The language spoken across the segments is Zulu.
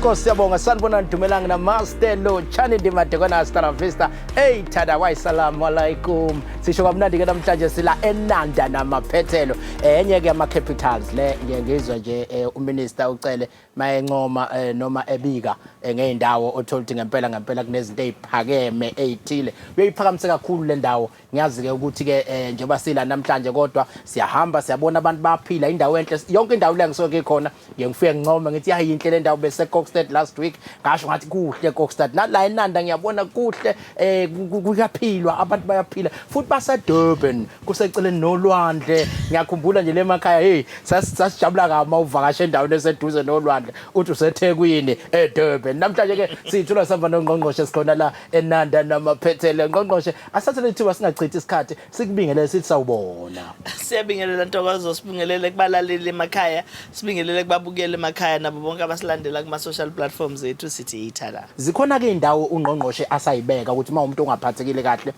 Danko, siyabonga. Sanibonani, dumelang, namaste, lotshani, ndimadekwana, hasta la vista. Hey thada, wayisalamu alaikum. Sisho kamnandi ke namhlanje sila eNanda namaphethelo. Enye ke ama capitals le ngiye ngizwe nje uminister uCele mayencoma noma ebika ngeyindawo othola ukuthi ngempela ngempela kunezinto eziphakeme ezithile. Uyayiphakamise kakhulu le ndawo. Ngiyazi ke ukuthi ke njengoba sila namhlanje kodwa siyahamba siyabona abantu baphila, indawo enhle yonke indawo la ngisuke ngikhona ngiye ngifike ngincome ngithi yayinhle le ndawo. Bese Kokstad last week ngasho ngathi kuhle Kokstad, nala eNanda ngiyabona kuhle, kuyaphilwa, abantu bayaphila futhi base Durban kuseceleni nolwandle. Ngiyakhumbula nje le emakhaya, hey, sasijabula kama uvakasha endaweni eseduze nolwandle, uthi useThekwini eDurban. Namhlanje ke sithula sihamba nongqongqoshe, sikhona la eNanda namaphethelo. Ngqongqoshe, asathe lethuba singachithi isikhathi, sikubingelele sithi sawubona. Siyabingelela Ntokozo, sibingelele kubalaleli emakhaya, sibingelele kubabukeli emakhaya nabo bonke abasilandela kuma-social platforms ethu, sithi ithala. Zikhona ke indawo ungqongqoshe asayibeka ukuthi uma umuntu ongaphathekile kahle,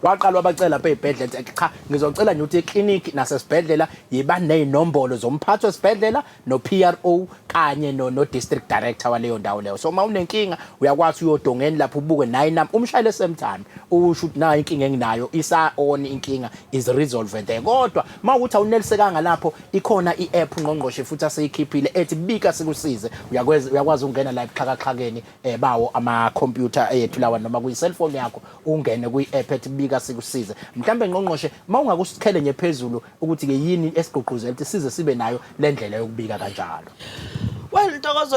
waqala wabacela lapha ey'bhedlela ukuthi cha, ngizocela nje ukuthi eklinikhi nasesibhedlela yiba ney'nombolo zomphathi wesibhedlela no-PRO kanye no-district director waleyo ndawo leyo. So uma unenkinga uyakwazi uyodongeni lapho ubuke nayo inamba, umshayele same time, usho ukuthi nayo inkinga enginayo isa-on, inkinga is resolved there. Kodwa uma ukuthi awunelisekanga lapho, ikhona i-app ungqongqoshe futhi aseyikhiphile ethi Bika Sikusize. Uyakwazi ukungena la ebuxhakaxhakeni bawo ama-computer ethu lawa noma kwi-cellphone yakho, ungene kwi-app ethi Bika Sikusize. Mhlambe ngqongqoshe, uma ungakusikhele nje phezulu ukuthi-ke yini esigqugquzela ukuthi size sibe nayo le ndlela yokubika kanjalo? Well Ntokozo,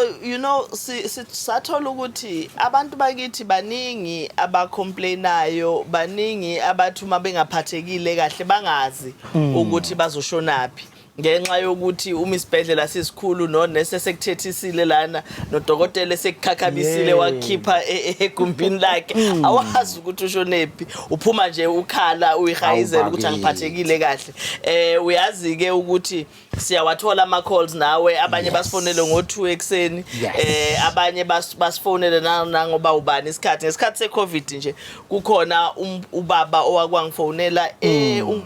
sathola ukuthi abantu bakithi baningi abacomplainayo, baningi abathi uma bengaphathekile kahle bangazi ukuthi bazoshonaphi ngenxa yokuthi uma isibhedlela sisikhulu nonesi esekuthethisile lana nodokotela esekukhakhabisile wakhipha egumbini lakhe, awazi ukuthi ushonephi, uphuma nje ukhala uyihayizela ukuthi angiphathekile kahle. Uyazi ke ukuthi siyawathola ama calls nawe, abanye basifonele ngo2 ekseni, abanye basifonele nangoba ubani isikhathi. Ngesikhathi seCovid nje kukhona ubaba owakwangifonela,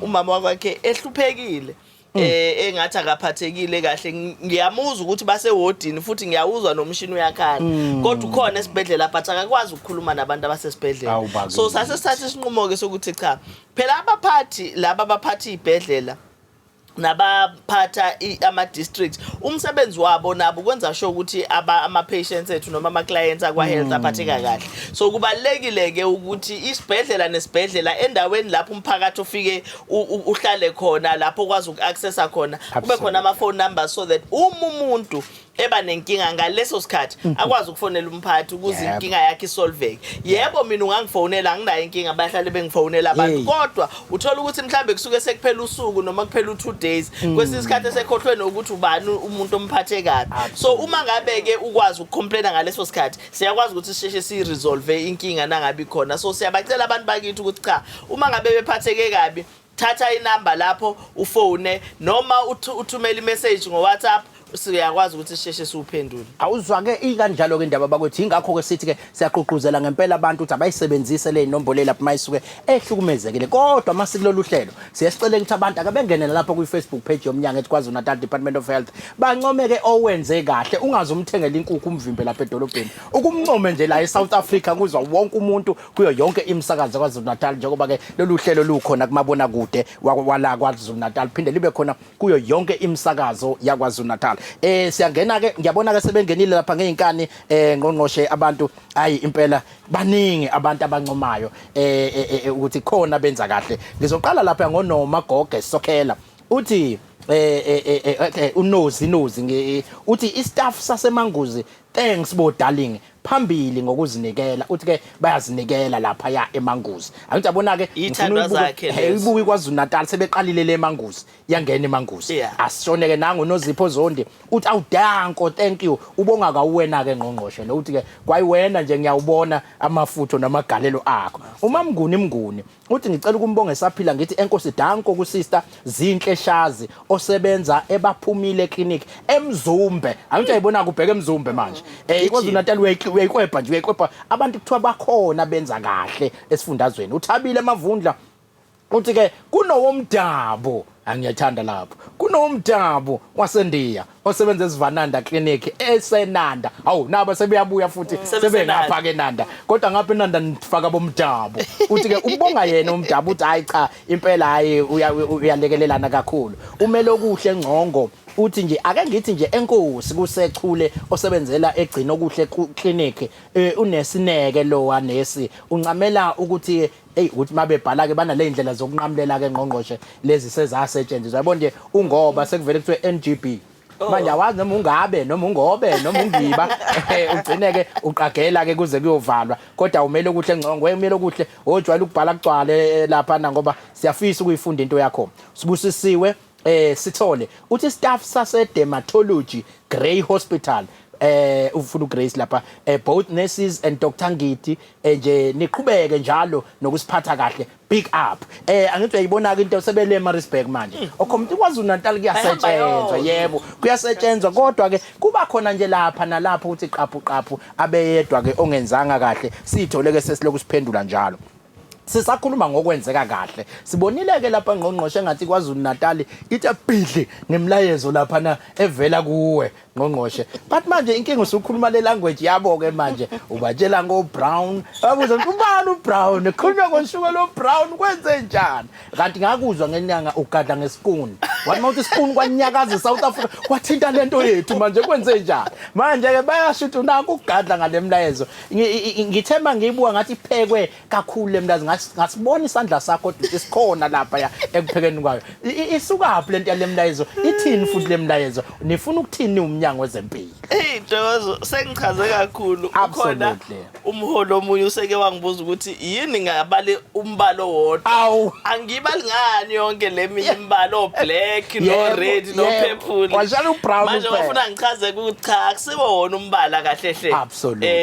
umama wakwakhe ehluphekile, engathi akaphathekile kahle. Ngiyamuzwa ukuthi basewodini futhi ngiyawuzwa nomshini uyakhala, kodwa ukhona esibhedlela but akakwazi ukukhuluma nabantu abasesibhedlela. Awu, bakithi. So sase sithatha isinqumo ke sokuthi cha phela, abaphathi laba abaphatha izibhedlela nabaphatha ama-districts, umsebenzi wabo nabo kwenza sure ukuthi ama-patients ethu noma ama-clients akwa-health aphatheka kahle. So kubalulekile-ke ukuthi isibhedlela nesibhedlela endaweni lapho umphakathi ufike uhlale khona, lapho ukwazi uku-accessa khona, kube khona ama-phone numbers so that uma umuntu eba nenkinga ngaleso sikhathi akwazi ukufonela umphathi ukuze inkinga yakhe isolveke. Yebo, mina ungangifonela, anginayo inkinga, bahlale bengifonela abantu, kodwa uthola ukuthi mhlambe kusuke sekuphela usuku noma kuphela u-2 days, kwesinye isikhathi esekhohlwe nokuthi ubani umuntu omphathe kabi. So uma ngabe-ke ukwazi ukucomplaina ngaleso sikhathi, siyakwazi ukuthi sisheshe siyiresolve inkinga nangabe ikhona. So siyabacela abantu bakithi ukuthi cha, uma ngabe bephatheke kabi, thatha inamba lapho ufone noma uthumele imessage ngo-WhatsApp, siyakwazi ukuthi sisheshe siwuphendule. Awuzwa-ke, ikanjalo-ke indaba bakwethu. Yingakho-ke sithi-ke siyagqugquzela ngempela abantu ukuthi abayisebenzise le nombolo lapho uma isuke ehlukumezekile. Kodwa uma sikulolu hlelo siye sicele ukuthi abantu ake bengene nalapho kwi-Facebook page yomnyango ethi KwaZulu Natal Department of Health, bancomeke owenze kahle. Ungaze umthengele inkukhu umvimbe lapha edolobheni, ukumncome nje la e-South Africa kuzwa wonke umuntu kuyo yonke imisakazo yaKwaZulu Natal, njengoba-ke lolu hlelo lukhona kumabonakude wala KwaZulu Natal, phinde libe khona kuyo yonke imisakazo yaKwaZulu Natal. Siyangena ke, ngiyabona ke sebengenile lapha ngeinkani, ngqongqoshe, abantu. Ayi impela baningi abantu abancomayo ukuthi khona benza kahle. Ngizoqala lapha ngoNoma Goge Sokhela, uthi unozi nozi uthi istaff saseManguzi, thanks bo darling, phambili ngokuzinikela. Uthi ke bayazinikela lapha ya eManguzi. Angithi yabona ke. Iy'thandwa zakhe lezo. Ibuka iKwaZulu Natal, sebeqalile le eManguzi, yangena eManguzi. Asishoneke nangu Nozipho Zondi, uthi awudanko, thank you, ubonga kawuwena ke ngqongqoshe lo. Uthi ke kwayiwena nje, ngiyawubona amafutho namagalelo akho. Uma Mnguni Mnguni uthi ngicela ukumbonga esaphila, ngithi enkosi danko kusister Zinhle Shazi osebenza eBaphumile Clinic eMzumbe. Angithi ayibona kubheka eMzumbe manje, iKwaZulu Natal uyayikwebha nje, uyayikwebha. Abantu kuthiwa bakhona benza kahle esifundazweni. Uthabile Mavundla uthi ke kunowomdabu, angiyathanda lapho, kunowomdabu waseNdiya. osebenza eSivananda Clinic eseNanda. Hawu, nabo sebeyabuya futhi, sebengapha ke Nanda. Kodwa ngapha eNanda nifaka bomdabu. Uthi ke ubonga yena umdabu, uthi hayi cha, impela hayi, uyalekelelana kakhulu. Umele okuhle Ngcongo uthi nje ake ngithi nje enkosi kusechule osebenzela egcina okuhle clinic, unesineke lo nesi, uncamela ukuthi hey, ukuthi mabebhala ke banale indlela zokunqamulela ke, ngqongqoshe, lezi sezasetshenziswa, yabo nje, ungoba sekuvele kuthiwe NGB. Manje awazi noma ungabe noma ungobe noma ungiba, ugcine ke uqagela ke kuze kuyovalwa. Kodwa umele okuhle Ngcongo, umele okuhle ojwayele ukubhala kugcwale lapha na, ngoba siyafisa ukuyifunda into yakho. Sibusisiwe Sithole uthi staff sase dermatology, Grey Hospital, ufuna uGrace lapha, both nurses and Dr Ngidi, nje niqhubeke njalo nokusiphatha kahle, big up. Angithi uyayibona ke into sebele Maritzburg manje, okhomthi KwaZulu Natal kuyasetshenzwa. Yebo, kuyasetshenzwa, kodwa ke kuba khona nje lapha nalapho ukuthi qaphu qaphu abeyedwa ke ongenzanga kahle, sithole ke sesiloku siphendula njalo. Sisakhuluma ngokwenzeka kahle, sibonile ke lapha, ngqongqoshe, engathi KwaZulu Natal ithe bhidli ngemlayezo lapha na evela kuwe, ngqongqoshe, but manje inkinga usukhuluma le language yabo ke manje, ubatshela ngo brown, babuza ukuthi ubani uBrown, khulunywa ngoshukela uBrown, kwenze njani? Kanti ngakuzwa ngenyanga ugadla ngespoon, wathi mawuthi spoon kwanyakaza South Africa, kwathinta lento yethu. Manje kwenze njani manje ke? Bayasho ukuthi unakho ukugadla ngale mlayezo. Ngithemba ngiyibuka ngathi iphekwe kakhulu le mlayezo, ngasibona isandla sakho kodwa isikhona lapha ya ekuphekeni kwayo. Isukaphi lento yale mlayezo? Ithini futhi le mlayezo? Nifuna ukuthini umnyango wezempilo? Hey Ntokozo, sengichaze kakhulu. Ukhona umholo omunye useke wangibuza ukuthi yini ngabali umbalo wodwa. Awu. Angibali ngani yonke le minye imibalo, black no red no purple. Washala ubrown Manje kuphela. wafuna ngichaze ukuthi cha, akusiwo wona umbala kahle hle.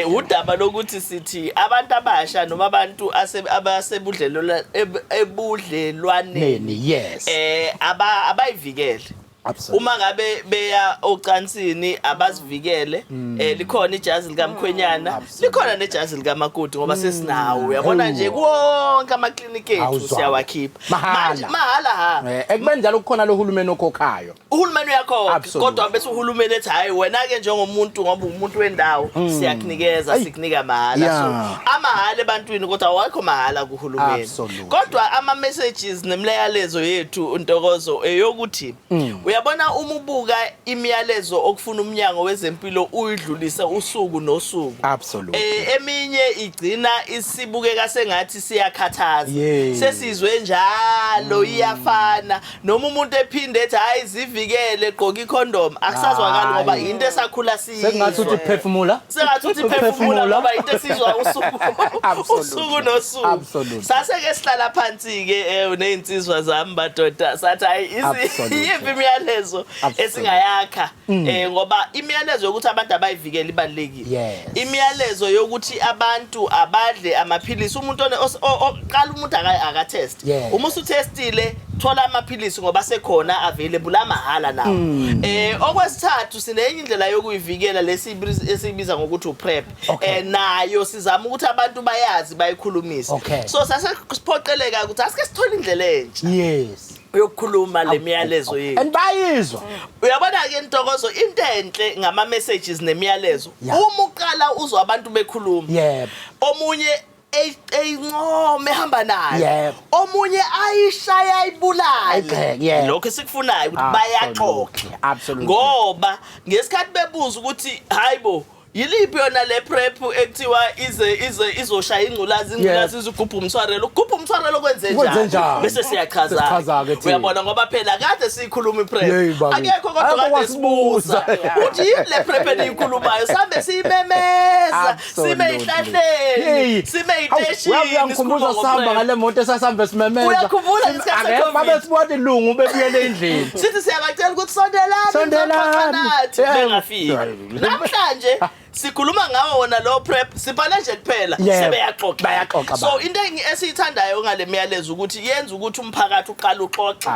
Udaba lokuthi sithi abantu abasha noma abantu abasebudlelwaneni Neni, yes. Abayivikele. Uma ngabe beya ocansini, abazivikele. Likhona ijazi likamkhwenyana, likhona nejazi likamakoti, ngoba sesinawo, uyabona nje, kuwonke amakliniki ethu Awuzwa. siyawakhipha. Mahhala. Manje mahhala ha. Ekubeni njalo kukhona lo hulumeni okhokhayo. Uhulumeni uyakhokha, Absolutely. kodwa bese uhulumeni ethi hayi, wena ke njengomuntu, ngoba umuntu wendawo, siyakunikeza, sikunika mahhala. So amahhala ebantwini, kodwa awakho mahhala kuhulumeni. Kodwa ama messages nemlayalezo yethu, Ntokozo, eyokuthi uyabona uma ubuka imiyalezo okufuna umnyango wezempilo uyidlulise usuku nosuku, eminye igcina isibukeka sengathi siyakhathaza. Sesizwe njalo, iyafana, noma umuntu ephinde ethi hayi, zivikele, gqoka icondom, akusazwakali ngoba Hhayi. into esakhula Sengathi uthi siyizwa. phefumula. Sengathi uthi phefumula, ngoba into esizwa usuku usuku nosuku. Sase-ke sihlala phansi-ke ney'nsizwa zami, madoda, sathi hayi, iyiphi imiyalezo esingayakha, ngoba imiyalezo yokuthi abantu abayivikele ibalulekile. Imiyalezo yokuthi abantu abadle amaphilisi, umuntu qala umuntu akatest. Uma usutestile, thola amaphilisi ngoba sekhona available amahhala nawo. Okwesithathu, sinenye indlela yokuyivikela lesi esiyibiza ngokuthi uPrep. Nayo sizama ukuthi abantu bayazi, bayikhulumise. So sase siphoqeleka ukuthi asike sithole indlela entsha yokukhuluma le miyalezo yethu. And bayizwa. Uyabona-ke Ntokozo, into enhle ngama-messages nemiyalezo, uma uqala uzwa abantu bekhuluma, omunye eyincome ehamba nayo, omunye ayishaya ayibulale. Ayigxeke, yebo. Lokho esikufunayo ukuthi bayaxoxa, ngoba ngesikhathi bebuza ukuthi hayibo, yiliphi yona le PrEP ekuthiwa ize ize izoshaya ingculazi, ingculazi izugubha umthwarelo, ugubha umthwarelo kwenze Kwenze njani? Njani? Bese siyachaza. Sesichaza-ke thina. Uyabona, ngoba phela kade siyikhuluma iPrEP, Yeyi, bakithi. akekho kodwa Akekho kade sibuza wasibuza. uthi yini le PrEP eniyikhulumayo, sambe siyimemeza sime ey'hlahleni, sime ey'teshini. Uyangikhumbuza sihamba ngale moto esasambe simemeza. Uyakhumbula ngesikhathi Akekho, se-COVID? babe sibona ilungu bebuyele endlini. Sithi siyabacela ukuthi sondelani, Sondelani. nizoxoxa nathi, bengafiki. Namhlanje sikhuluma ngawo wona lo PrEP, sibhale nje kuphela, sebeyaxoxa. Bayaxoxa So abantu. into esiyithandayo ngale miyalezo ukuthi yenza ukuthi umphakathi uqale uxoxe.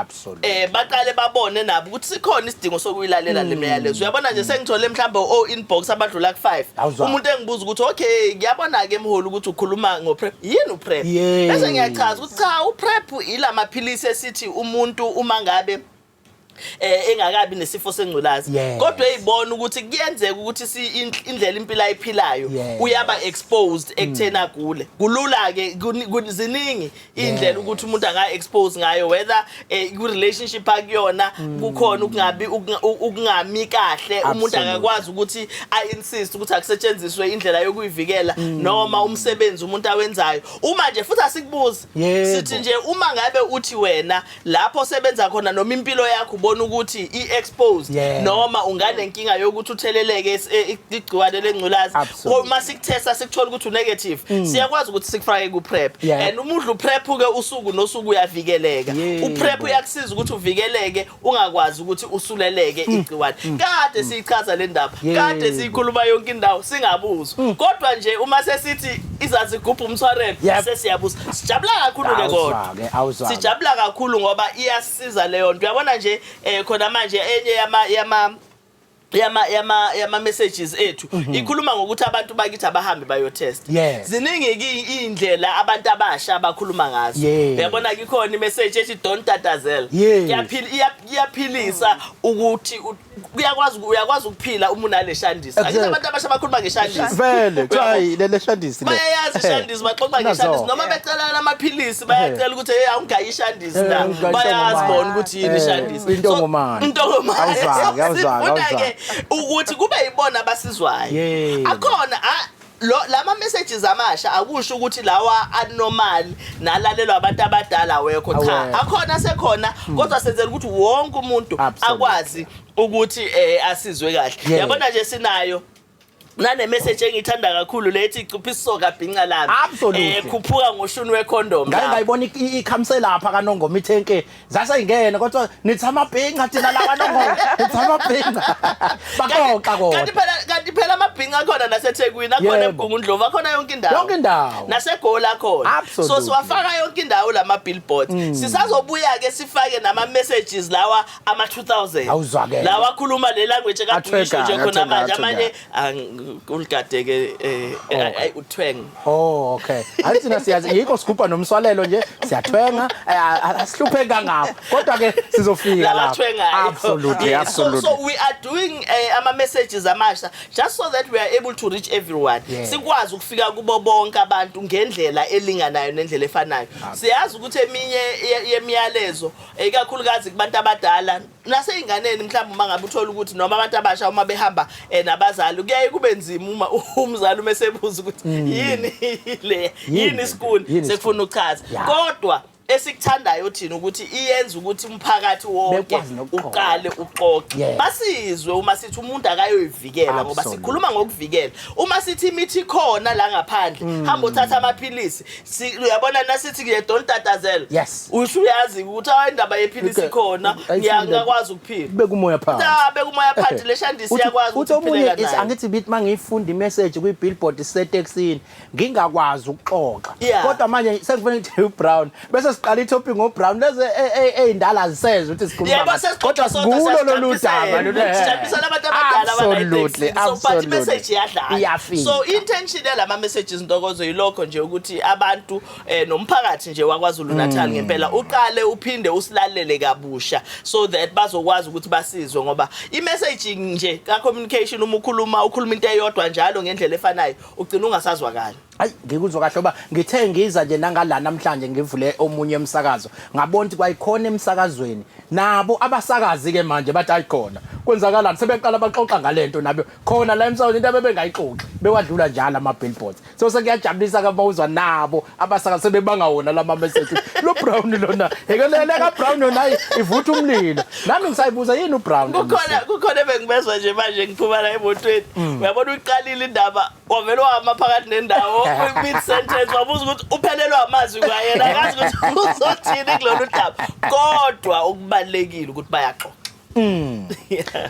Baqale babone nabo ukuthi sikhona isidingo sokuyilalela le miyalezo. Uyabona nje, sengithole mhlawumbe o inbox abadlula ku5, Awuzwa. umuntu engibuza ukuthi okay, ngiyabona ke mholi ukuthi ukhuluma ngoPrEP, yini uPrEP? Bese ngiyachaza ukuthi cha, uPrEP ilamaphilisi esithi umuntu uma ngabe Engakabi nesifo sengculazi, kodwa eyibona ukuthi kuyenzeka ukuthi indlela impilo ayiphilayo uyaba exposed ekutheni agule. Kulula ke, ziningi indlela ukuthi umuntu anga expose ngayo, whether ku relationship akuyona kukhona ukungabi ukungami kahle, umuntu akakwazi ukuthi a insist ukuthi akusetshenziswe indlela yokuyivikela, noma umsebenzi umuntu awenzayo. Uma nje futhi asikubuzi, sithi nje uma ngabe uthi wena lapho osebenza khona noma impilo yakho ubona ukuthi i-exposed noma unganenkinga yokuthi utheleleke igciwane lengculazi, uma sikuthesta sikuthola ukuthi unegative, siyakwazi ukuthi sikufake ku-PrEP. And uma udla u-PrEP ke usuku nosuku uyavikeleka. U-PrEP uyakusiza ukuthi uvikeleke, ungakwazi ukuthi usuleleke igciwane. Kade siyichaza le ndaba, kade siyikhuluma yonke indawo, singabuzwa. Kodwa nje uma sesithi izazigubha umthwarelo, sesiyabuza. Sijabula kakhulu ke, kodwa Awuzwa-ke, awuzwa-ke. sijabula kakhulu ngoba iyasiza leyo nto. Uyabona nje, khona manje enye yama messages ethu ikhuluma ngokuthi abantu bakithi abahambe bayotest. Ziningi ke indlela abantu abasha abakhuluma ngazo. Uyabona ke, ikhona imessage ethi "Don't tatazela." Iyaphilisa ukuthi uyakwazi ukuphila uma unale shandisi. Akithi abantu abasha bakhuluma ngeshandisi. Vele kuthiwa hayi le shandisi le. Bayayazi ishandisi, baxoxa ngeshandisi, noma becela amaphilisi bayacela ukuthi, "Hey, awungayi ishandisi na?" Ungayi Bayazi intongomane. bona ukuthi yini ishandisi. Intongomane. Intongomane. Awuzwa-ke, awuzwa-ke, Sifuna-ke awuzwa. ukuthi kube yibona abasizwayo. Akhona lo lama messages amasha, akusho ukuthi lawa anormal nalalelwa abantu abadala awekho, cha. Awekho. Akhona, sekhona, kodwa senzela ukuthi wonke umuntu akwazi ukuthi asizwe kahle. Yabona nje, sinayo nane message engiyithanda kakhulu lethi "Cupha isisoka bhinca lami." Khuphuka ngoshuni wecondom. Ngake ngayibona ikhamisela lapha kaNongoma ithenke zaseyingena, kodwa nithi amabhinca thina la kaNongoma, nithi amabhinca baxoxa kodwa. Kanti phela amabhinca akhona naseThekwini akhona, eMgungundlovu akhona, yonke indawo. Yonke indawo. NaseGoli akhona. So siwafaka yonke indawo lama billboards. Sisazobuya ke sifake nama messages lawa ama 2000 Awuzwa-ke. lawa akhuluma le language ekade uyisho nje Athwekayo, khona manje. athwekayo. Amanye uligade ke, uthweng. Oh, okay. Hayi, thina siyazi, yikho sigubha nomswalelo nje, siyathwenga, asihlupheki kangako. Kodwa ke sizofika lapho. Lawathwengayo. Absolutely, Yes, absolutely. So we are doing ama messages amasha just so that we are able to reach everyone. Sikwazi ukufika kubo bonke abantu ngendlela elinganayo nendlela efanayo. Siyazi ukuthi eminye yemiyalezo, ikakhulukazi kubantu abadala naseyinganeni, mhlawumbe uma ngabe uthola ukuthi noma abantu abasha uma behamba nabazali, kuyaye kube nzima uma umzali uma esebuza ukuthi yini le, yini isikuni, Yini? sekufuna ukuchaza. Kodwa esikuthandayo thina ukuthi iyenza ukuthi umphakathi wonke Bekwazi nokuxoxa. uqale uxoxe, basizwe uma sithi umuntu akayoyivikela, ngoba sikhuluma ngokuvikela. Uma sithi imithi ikhona la ngaphandle, hamba uthatha amaphilisi. Uyabona, nasithi ke "Don't tatazela," usuyazi ukuthi hayi, indaba yephilisi ikhona, Ayifunde. ngiyakwazi ukuphila. Beka umoya phansi. Cha, beka umoya phansi, le shandisi iyakwazi Uthi ukuthi omunye uphile nayo. angithi bithi mangiyifunda imessage kwi-billboard isetekisini ngingakwazi ukuxoxa, kodwa manje sekufanele ngithi uBrown, bese siqala i-topic ngoBrown, lezi ey'ndala zisezwe ukuthi sikhuluma Yebo. ngazo. Kodwa sikulo lolu daba lolu. Sijabulisa abantu abadala. So but imessage iyadlala. Iyafika. So intention yalama messages, Ntokozo, yilokho nje, ukuthi abantu nomphakathi nje wakwaZulu Natal ngempela uqale uphinde usilalele kabusha so that bazokwazi ukuthi basizwe, ngoba i-messaging nje ka communication, uma ukhuluma ukhuluma into eyodwa njalo ngendlela efanayo, ugcina ungasazwakali. Hayi, ngikuzwa kahle, ngoba ngithe ngiza nje nangala namhlanje ngivule omunye emsakazo, ngabona ukuthi kwayikhona emsakazweni nabo abasakazi ke manje bathi ayikhona kwenzakalani, sebeqala baxoxa ngalento nabo khona la emsakazweni, into abebengayixoxi, bewadlula njalo ama billboards. So sekuyajabulisa ke bawuzwa nabo abasakazi sebebanga wona lama message. Lo Brown lona ekelele ka Brown yona, hayi, ivutha umlilo. Nami ngisayibuza, yini uBrown? Kukhona ebengibezwa nje manje ngiphuma la emotweni. Uyabona, uyiqalile indaba, wavele wama phakathi nendawo, mid sentence, wabuza ukuthi uphelelwa amazwi kwayena, akazi ukuthi uzothini kulolu daba, kodwa okubalulekile ukuthi bayaxoxa.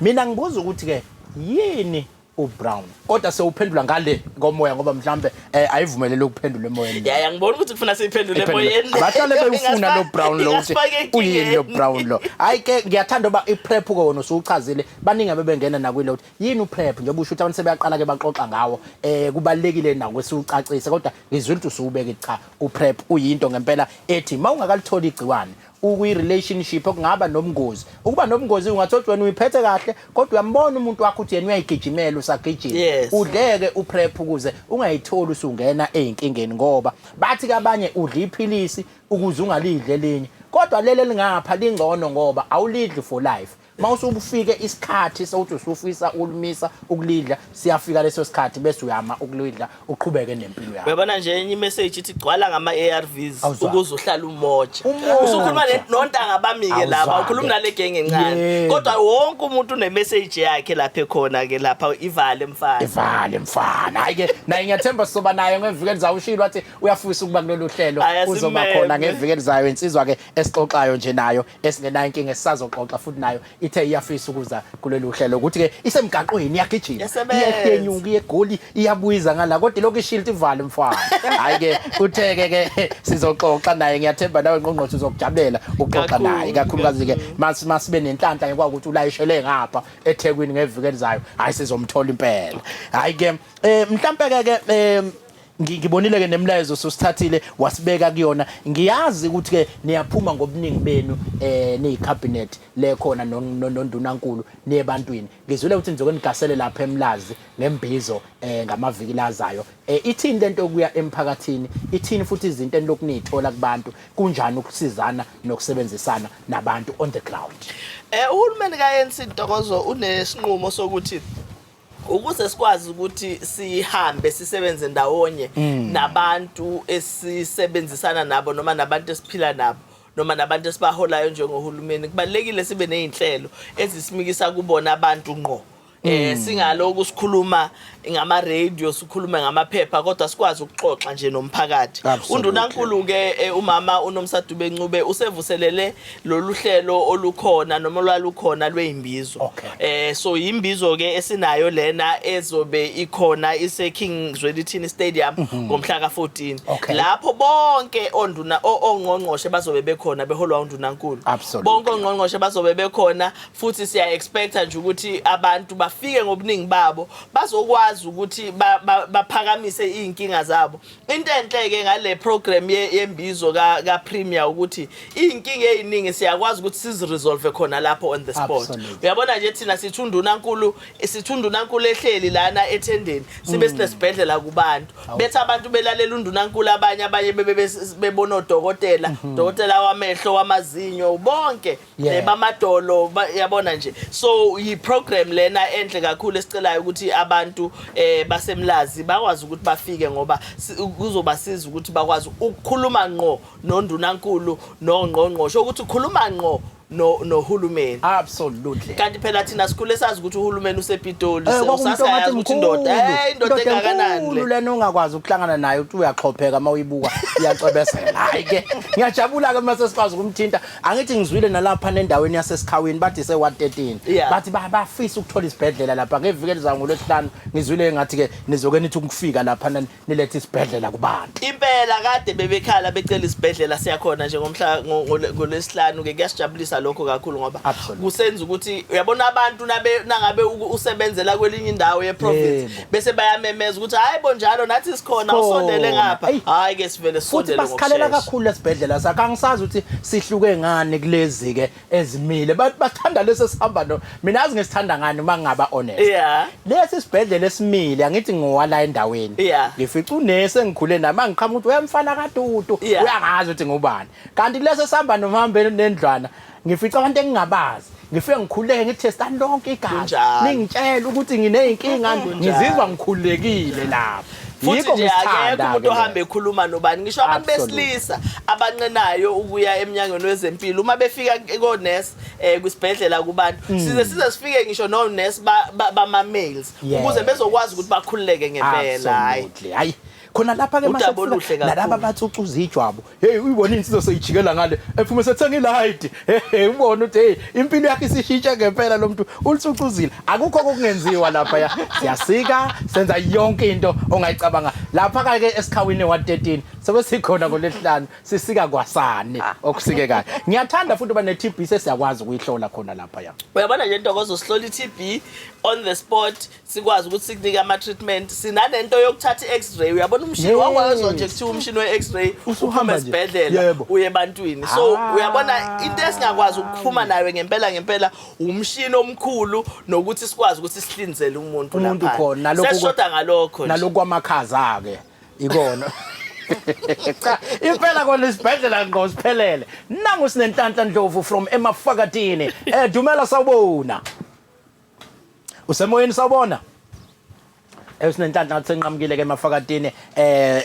Mina ngibuza ukuthi ke yini uBrown, kodwa sewuphendula ngale komoya, ngoba mhlambe ayivumelele ukuphendula emoyeni. Ya, ngibona ukuthi kufuna siyiphendule emoyeni. Abahlale bewufuna lo Brown lo, ukuthi Ingasifaka uyini lo enkingeni. Brown lo. Hayi ke, ngiyathanda uba iPrEP ke wona usuchazile, baningi abebengena nakwilo ukuthi yini uPrEP, njengoba usho ukuthi abantu sebeyaqala ke baxoxa ngawo, kubalekile nawo siucacise, kodwa ngizwile ukuthi usuubeke, cha, uPrEP uyinto ngempela ethi mawungakalitholi igciwane. ukwi relationship okungaba nobungozi. Ukuba nobungozi ungathola ukuthi wena uyiphethe kahle kodwa uyambona umuntu wakho ukuthi yena uyayigijimela usagijima. Udleke uPrep ukuze ungayitholi usungena ezinkingeni ngoba bathi kabanye udla iphilisi ukuze ungalidli elinye. Kodwa leli elingapha lingcono ngoba awulidli for life. Uma usufike isikhathi sokuthi usufisa ukulumisa ukulidla, siyafika leso sikhathi bese uyama ukulidla uqhubeke nempilo yakho. Uyabona nje enye imessage ithi gcwala ngama-ARVs Awuzwa. ukuze uhlale umoja. Umoja. Usukhuluma nontanga bami-ke Awuzwa-ke. laba, ukhuluma nale genge encane. Yebo. Kodwa wonke umuntu unemessage yakhe lapha ekhona ke lapha ivale mfana. Ivale mfana. Hayi ke naye ngiyathemba sizoba naye ngeviki elizayo ushilo wathi uyafisa ukuba kulolu hlelo Hhayi, uzoba asimeme. khona ngeviki elizayo insizwa ke esixoxayo nje nayo esingenayo inkinga esisazoxoxa futhi nayo ithe iyafisa ukuza kulolu hlelo ukuthi ke isemgaqweni iyagijima Iyasebenza. iyenyuka iyegoli iyabuyiza ngala kodwa lokhu ishield ivale mfana hayi ke uthe ke ke sizoxoxa naye ngiyathemba nawe ngqongqoshe uzokujabulela ukuxoxa Kakhulu, naye kakhulukazi ke masibe nenhlanhla ngekwa ukuthi ulayishele ngapha eThekwini ngeviki elizayo hayi sizomthola impela hayi ke mhlambe ke ke ngibonile ke nemlayezo sosithathile wasibeka kuyona ngiyazi ukuthi ke niyaphuma ngobuningi benu niyi cabinet le khona nondunankulu niye ebantwini ngizwile ukuthi nizoke nigasele lapha eMlazi ngembizo ngamaviki lazayo ithini lento yokuya emphakathini ithini futhi izinto enilokhu niyithola kubantu kunjani ukusizana nokusebenzisana nabantu on the ground Uhulumeni ka-ANC Ntokozo unesinqumo sokuthi ukuze sikwazi ukuthi sihambe sisebenze ndawonye nabantu esisebenzisana nabo noma nabantu esiphila nabo noma nabantu esibaholayo njengohulumeni kubalulekile sibe nezinhlelo ezisimikisa kubona abantu ngqo singaloku sikhuluma ngama radio sikhulume ngamaphepha kodwa sikwazi ukuxoxa nje nomphakathi. Undunankulu ke umama uNomsa Dube Ncube usevuselele lolu hlelo olukhona noma olwalukhona lweyimbizo. So yimbizo ke esinayo lena ezobe ikhona ise King Zwelithini Stadium ngomhla ka-14. Lapho bonke onduna ongqongqoshe bazobe bekhona beholwa undunankulu. Bonke ongqongqoshe bazobe bekhona futhi siya expecta nje ukuthi abantu bafike ngobuningi babo bazokwazi ukuthi baphakamise izinkinga zabo. Into enhle ke ngale program yembizo ka Premier ukuthi izinkinga eziningi siyakwazi ukuthi siziresolve khona lapho on the spot. Uyabona nje thina sithundunankulu sithundunankulu ehleli lana ethendeni sibe sinesibhedlela kubantu bethi abantu belalela undunankulu abanye abanye bebona odokotela dokotela wamehlo wamazinyo bonke bamadolo yabona nje. So yi program lena enhle kakhulu esicelayo ukuthi abantu basemlazi bakwazi ukuthi bafike ngoba kuzobasiza ukuthi bakwazi ukukhuluma ngqo nondunankulu nongqongqoshe ukuthi khuluma ngqo nohulumeni. Absolutely. Kanti phela thina sikhule sazi ukuthi uhulumeni usePitoli, usasayazi ukuthi indoda, indoda engakanani le. Lena ungakwazi ukuhlangana naye uthi uyaxhopheka uma uyibuka iyacwebezela. Hayi ke ngiyajabula ke mase sikwazi ukumthinta. Angithi ngizwile nalapha nendaweni yaseSikhawini bathi se ward 13. Bathi bafisa ukuthola isibhedlela lapha ngeviki elizayo ngoLwesihlanu ngizwile ngathi ke nizoke nithi ukufika lapha nilethe isibhedlela kubantu. Impela kade bebekhala becela isibhedlela siyakhona nje ngomhla ngoLwesihlanu ke kuyasijabulisa lokho kakhulu ngoba kusenza ukuthi uyabona abantu nangabe usebenzela kwelinye indawo yeprovince bese bayamemeza ukuthi hayi bo njalo nathi sikhona usondele ngapha hayi ke sivele sisondele ngokushesha. Futhi basikhalela kakhulu esibhedlela sakhe angisazi ukuthi sihluke ngani kulezi ke ezimile bathanda lesi esihamba no mina azi ngisithanda ngani uma ngingaba honest lesi sibhedlela esimile angithi ngowala endaweni ngifica unesi engikhule naye mangiqhamuka ukuthi uyamfana kaDudu uyangazi ukuthi ngubani kanti lesi esihamba nomhambe nendlwana ngifica abantu engingabazi ngifike ngikhuleke ngithestani lonke igazi ningitshela ukuthi ngineyinkinga ngizizwa ngikhululekile lapho. Futhi nje akekho umuntu ohamba ekhuluma nobani ngisho abantu besilisa abanqenayo ukuya emnyangweni wezempilo uma befika konesi kwisibhedlela kubantu size size sifike ngisho nonesi bama males ukuze bezokwazi ukuthi bakhululeke ngempela. Hayi hayi khona lapha ke mase nalaba batsucuza ijwabu hey uyibona insizwa seyijikela ngale ephume sethenga ilight hey ubona ukuthi hey impilo yakhe isishintshe ngempela lo muntu ulitsucuzile akukho okungenziwa lapha ya siyasika senza yonke into ongayicabanga lapha ke esikhawini 113 Sobe sikhona ngolesihlanu sisika kwasani okusike kahle. Ngiyathanda futhi uba ne-TB sesiyakwazi ukuyihlola khona lapha ya. Uyabona nje, Ntokozo, sihlola i-TB on the spot, sikwazi ukuthi sikunike ama-treatment. Sinanento yokuthatha i-x-ray. Uyabona umshini, wakwazwa nje kuthiwa umshini we-x-ray Usuhamba uphuma nje. esibhedlela uye ebantwini. So uyabona, into esingakwazi ukuphuma nayo ngempela ngempela umshini omkhulu nokuthi sikwazi ukuthi sihlinzele umuntu Umuntu laphaya. khona, nalokhu Sesishoda ngalokho nje. Nalokhu kwamakhaza-ke ikona. Cha, impela kona isibhedlela ngqo siphelele. Nangu Sinenhlanhla Ndlovu from Emafakatini. Dumela, sawubona. Usemoyeni, sawubona. Sinenhlanhla, ngathi senqamukile ke Emafakatini.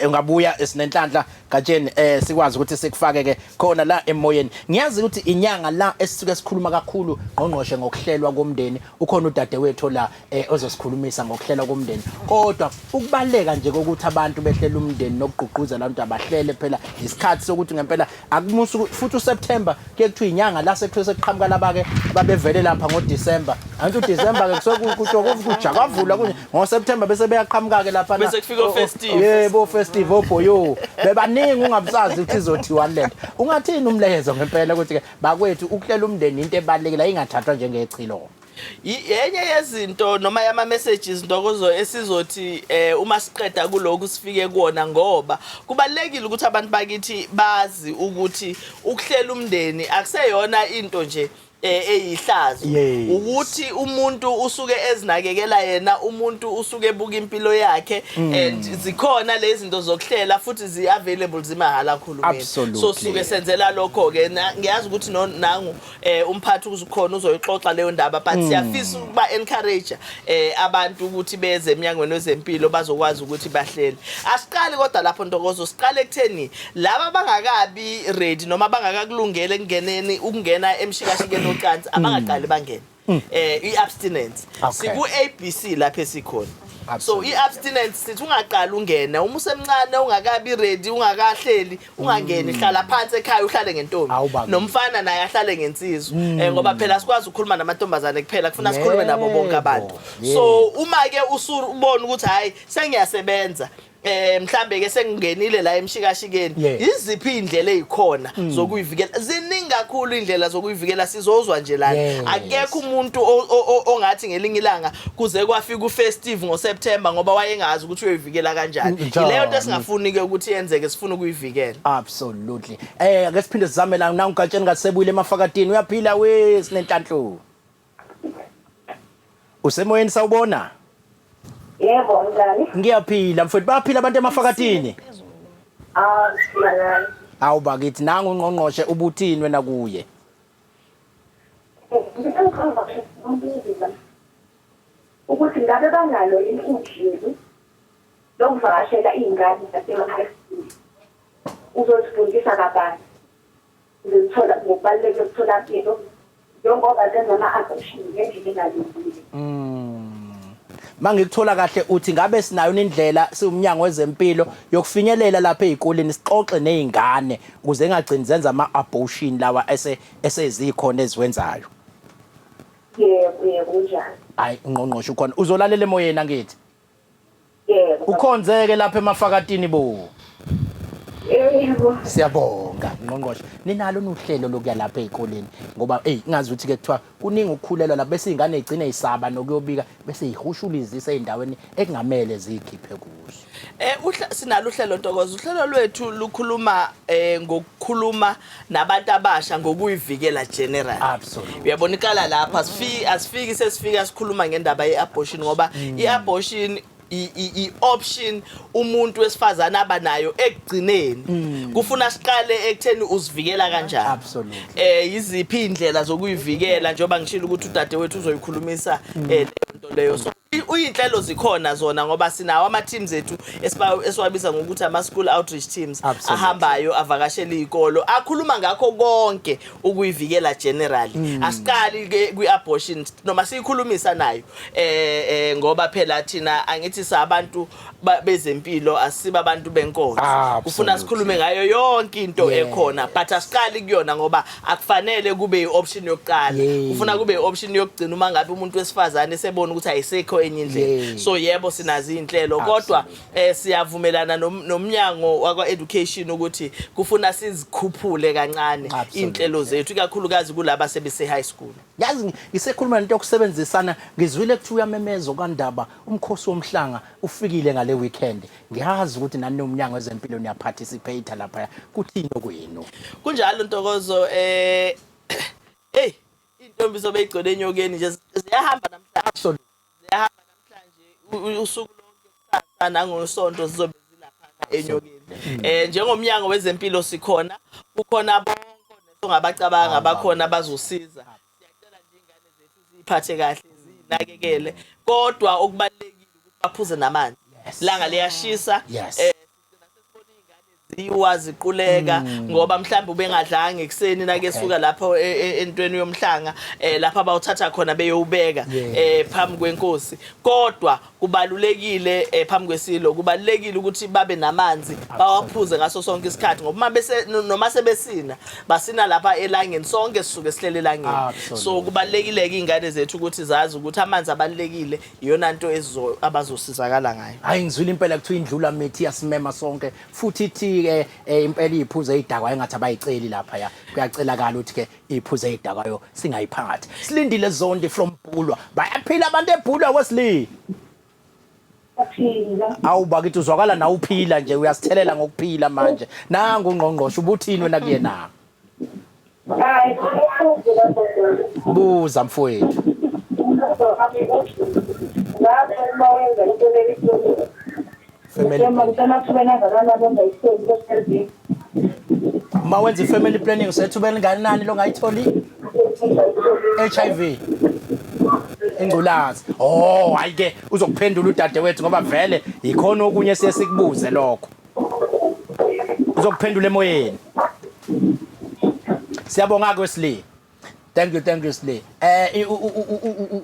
Ungabuya, Sinenhlanhla Gatsheni, sikwazi ukuthi sikufake ke khona la emoyeni. Ngiyazi ukuthi inyanga la esisuke sikhuluma kakhulu, ngqongqoshe, ngokuhlelwa komndeni. Ukhona udadewethu la ozosikhulumisa ngokuhlelwa komndeni, kodwa ukubaleka nje kokuthi abantu behlela umndeni nokugqugquzela abantu abahlele, phela isikhathi sokuthi ngempela akumusu futhi uSeptember kuye kuthiwa inyanga la sekuthiwa sekuqhamuka laba-ke babevele lapha ngoDisemba. Angithi uDisemba ke kusuke kuthiwa kujakavulwa kunye, ngoSeptember bese beyaqhamuka-ke lapha. Bese kufika o-festive. Yebo, festive, obhoyo bebaningi, ungabusazi ukuthi izothiwani lento. Ungathini umleyezo ngempela ukuthi-ke bakwethu, ukuhlela umndeni into ebalulekile, ayingathathwa njengechilo? Yenye yezinto noma yama messages, Ntokozo, esizothi uma siqeda kulokhu sifike kuwona, ngoba kubalekile ukuthi abantu bakithi bazi ukuthi ukuhlela umndeni akuseyona into nje eyihlazo, ukuthi umuntu usuke ezinakekela yena, umuntu usuke ebuka impilo yakhe, and zikhona lezi zinto zokuhlela futhi zi available, zimahhala khulumeni. So suke senzela lokho ke. Ngiyazi ukuthi nangu umphathi ukhona, uzoyixoxa leyo ndaba, but siyafisa ukuba encourage abantu ukuthi beze eminyangweni wezempilo bazokwazi ukuthi bahlele. Asiqali kodwa lapho, Ntokozo, siqale ekutheni laba bangakabi ready noma bangakakulungele ekungeneni ukungena emshikashikeni ocansi, abangaqali bangene. I-abstinence, siku ABC lapho esikhona. So i-abstinence sithi ungaqali ungena uma usemncane, ungakabi ready, ungakahleli, ungangeni. Hlala phansi ekhaya, uhlale ngentombi. Awubambi. Nomfana naye ahlale ngensizwa, ngoba phela sikwazi ukukhuluma namantombazane kuphela, kufuna sikhulume nabo bonke abantu. So uma ke usubona ukuthi hayi, sengiyasebenza, mhlambe ke sengingenile la emshikashikeni, iziphi indlela ezikhona zokuyivikela? Ziningi kakhulu indlela zokuyivikela, sizozwa nje lana. Akekho umuntu ongathi ngelinye ilanga kuze kwafika ufestive ngoSeptember ngoba wayengazi ukuthi uyoyivikela kanjani. Njani? Ileyo nto esingafuni ke ukuthi yenzeke, sifuna ukuyivikela. Absolutely. Ake siphinde sizame la. Nangu Gatsheni ngasebuyile Emafakatini. Uyaphila we, Sinenhlanhla? Usemoyeni, sawubona. Yebo, njani? Ngiyaphila mfowethu, bayaphila abantu Emafakatini. Ah, simalani. Awu bakithi, nangu ungqongqoshe, ubuthini wena kuye? Ngicela ukubuza ukuthi ngabe banalo yini uhlelo lokuvakashela iy'ngane zasema-high school, uzozifundisa kabanzi zithola ngokubaluleka emtholampilo, njengoba zenza ama-abortion ngendlela engalungile. Mangikuthola kahle, uthi ngabe sinayo indlela siwumnyango wezempilo yokufinyelela lapha ezikoleni, sixoxe nezingane ukuze engagcini zenza ama-abortion lawa ese esezikhona eziwenzayo? Yebo, kunjalo. Hayi, ungqongqoshe ukhona, uzolalela emoyeni, angithi? Yebo. Ukhonzeke lapha Emafakatini bo. Yebo. Siyabonga, ngqongqoshe. Ninalo nuhlelo lokuya lapha ezikoleni? Ngoba hey, ngazi ukuthi ke kuthiwa kuningi ukukhulelwa la, bese izingane igcine isaba nokuyobika, bese ihushulizisa ey'ndaweni ekungamele ziyikhiphe kuzo. Sinalo uhlelo, Ntokozo. Uhlelo lwethu lukhuluma ngokukhuluma nabantu abasha ngokuyivikela general. Uyabona, iqala lapha, asifiki sesifika sikhuluma ngendaba ye-abortion, ngoba i-abortion i-option umuntu wesifazane abanayo ekugcineni. Kufuna siqale ekutheni uzivikela kanjani. Yiziphi indlela zokuyivikela, njengoba ngishilo ukuthi udadewethu uzoyikhulumisa leyo nto leyo. So uyinhlelo zikhona zona, ngoba sinawo ama teams ethu esiwabiza ngokuthi ama school outreach teams, ahambayo avakashela izikolo, akhuluma ngakho konke ukuyivikela generally. Asiqali ke kwi-abortion noma siyikhulumisa nayo, ngoba phela thina angithi sabantu bezempilo, asiba abantu benkonzo. Kufuna sikhulume ngayo yonke into ekhona, but asiqali kuyona ngoba akufanele kube i-option yokuqala. Kufuna kube i-option yokugcina uma ngabe umuntu wesifazane esebona ukuthi ayisekho enye. ngenye indlela. So yebo, sinazo iy'nhlelo, kodwa siyavumelana nomnyango wakwa education ukuthi kufuna sizikhuphule kancane iy'nhlelo zethu, ikakhulukazi kulaba sebese high school. Yazi, ngisekhuluma nento yokusebenzisana, ngizwile kuthiwa uyamemeza kandaba umkhosi womhlanga ufikile ngale weekend. Ngiyazi ukuthi nani nomnyango wezempilo niyaparticipate lapha. Kuthini okwenu? Kunjalo, Ntokozo. Hey, intombi zobe igcwele eNyokeni nje, ziyahamba namhlanje. Ziyahamba namhlanje usuku lonke, kusasa nangosonto zizobe zilaphana eNyokeni. Njengomnyango wezempilo sikhona, kukhona bonke nesongabacabanga bakhona bazosiza. Siyacela nje ingane zethu ziphathe kahle, zinakekele, kodwa okubalulekile ukuthi baphuze namanzi. Langa liyashisa. Sigcina sesibona iy'ngane ziwa, ziquleka ngoba mhlawumbe ubengadlanga ekuseni nake suka lapho entweni yomhlanga, lapho abawuthatha khona beyowubeka phambi kwenkosi. Kodwa kubalulekile, phambi kwesilo, kubalulekile ukuthi babe namanzi, bawaphuze ngaso sonke isikhathi, ngoba uma bese noma sebesina, basina lapha elangeni, sonke sisuke sihlele elangeni. So kubalulekile-ke iy'ngane zethu ukuthi zazi ukuthi amanzi abalulekile, iyona nto abazosizakala ngayo. Hayi, ngizwile impela kuthiwa indlula mithi yasimema sonke, futhi ithi-ke impela iy'phuzo ey'dakwayo engathi abayiceli lapha ya, kuyacelakala ukuthi-ke iy'phuzo ey'dakwayo singayiphathi. Silindile Zondi from Bulwer. Bayaphila abantu eBulwer, Wesley? Aphila. Awu bakithi, uzwakala nawe uphila nje, uyasithelela ngokuphila manje. Nangu ungqongqoshe, ubuthini wena kuyena? Hayi, kubuza. Buza, mfowethu. Ngabe uma wenza into Family leli kusemathubeni angakanani ongayitholi ku-HIV? Uma wenza i-family planning, usethubeni elingakanani longayitholi HIV, ingculazi? Oh, hayi ke, uzokuphendula udadewethu ngoba vele yikhona okunye siye sikubuze lokho. Uzokuphendula emoyeni. Siyabonga ke, Wesley. Thank you, thank you, Sli.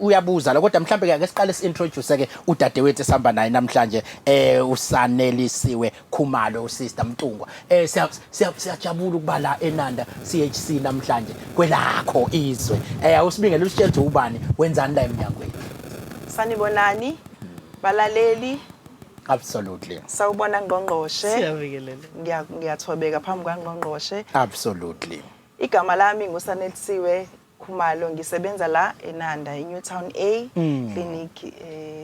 Uyabuza la, kodwa mhlambe ke ake siqale si-introduce ke udadewethu esihamba naye namhlanje, uSanelisiwe Khumalo, uSister Mtungwa. Siyajabula ukuba la eNanda CHC namhlanje kwelakho izwe. Awusibingele, usitshele ukuthi ubani, wenzani la eminyangweni. Sanibonani balaleli. Sawubona, ngqongqoshe. Siyabingelela. Ngiyathobeka phambi kwangqongqoshe. Igama lami nguSanelisiwe Khumalo, ngisebenza la eNanda, eNewtown A Clinic.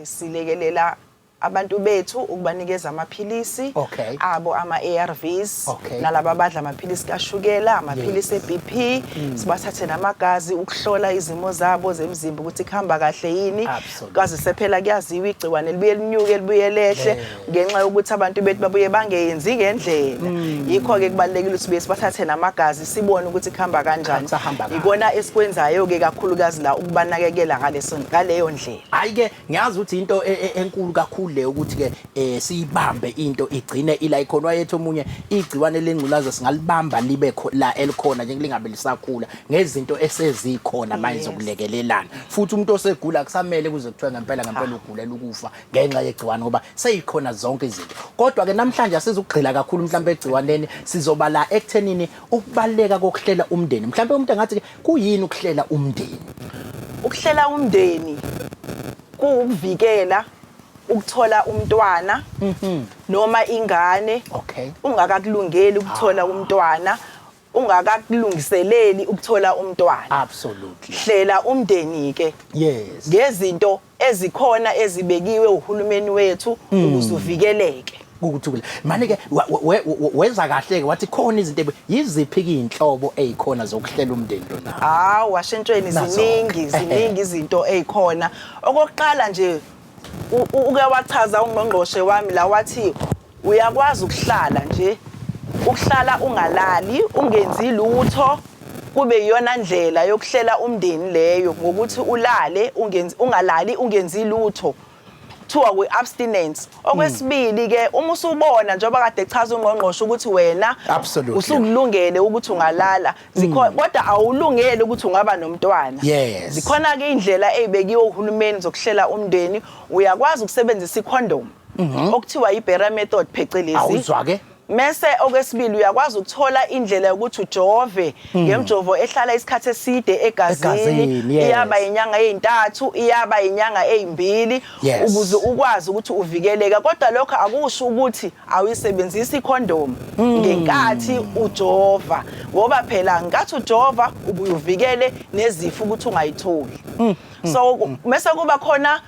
Silekelela abantu bethu ukubanikeza amaphilisi abo, ama-ARVs, nalaba abadla amaphilisi kashukela, amaphilisi e-BP, sibathathe namagazi ukuhlola izimo zabo zemzimba ukuthi kuhamba kahle yini. Kwazise phela kuyaziwa, igciwane libuye linyuke, libuye lehle ngenxa yokuthi abantu bethu babuye bangeyenzi ngendlela. Yikho-ke kubalulekile ukuthi buye sibathathe namagazi, sibone ukuthi kuhamba kanjani. Kusahamba kahle. Ikona esikwenzayo-ke kakhulukazi la, ukubanakekela ngaleyo ndlela. Hayi ke, ngiyazi ukuthi into enkulu kakhulu le ukuthi ke siyibambe into igcine ila ikhona. Wayethi omunye igciwane lengculaza singalibamba libe la elikhona nje, lingabe lisakhula ngezinto esezikhona manje zokulekelelana. Futhi umuntu osegula kusamele kuze kuthiwe ngempela ngempela ugulela ukufa ngenxa yegciwane, ngoba seyikhona zonke izinto. Kodwa ke namhlanje asizukugxila kakhulu mhlawumbe egciwaneni, sizoba la ekuthenini ukubaluleka kokuhlela umndeni. Mhlawumbe umuntu engathi ke kuyini ukuhlela umndeni? Ukuhlela umndeni kuwukuvikela ukuthola umntwana noma ingane ungakakulungeli ukuthola umntwana, ungakakulungiseleli ukuthola umntwana. Hlela umndeni ke ngezinto ezikhona ezibekiwe uhulumeni wethu ukuze uvikeleke. Ukuthi manje ke weza kahle ke, wathi khona izinto yiziphi ke inhlobo ezikhona zokuhlela umndeni lona? Hawu, washentshweni. Nazo-ke. Ziningi, ziningi izinto ey'khona. Okokuqala nje, uke wachaza ungqongqoshe wami la, wathi uyakwazi ukuhlala nje, ukuhlala ungalali, ungenzi lutho, kube iyona ndlela yokuhlela umndeni leyo, ngokuthi ulale ungenzi, ungalali, ungenzi lutho, kuthiwa kwi-abstinence. Okwesibili ke, uma usubona, njengoba kade echaza ungqongqoshe, ukuthi wena usukulungele ukuthi ungalala, zikhona, kodwa awulungeli ukuthi ungaba nomntwana, zikhona ke indlela ezibekiwe uhulumeni zokuhlela umndeni. Uyakwazi ukusebenzisa icondom, okuthiwa i-barrier method phecelezi. Awuzwa ke. Mese okwesibili, uyakwazi ukuthola indlela yokuthi ujove ngemjovo ehlala isikhathi eside egazini. Egazini, yes. Iyaba inyanga ezintathu, iyaba inyanga ezimbili, ukuze ukwazi ukuthi uvikeleke. Kodwa lokho akusho ukuthi awuyisebenzisi ikhondomu ngenkathi ujova, ngoba phela ngenkathi ujova ubuye uvikele nezifo ukuthi ungayitholi. So mese kuba khona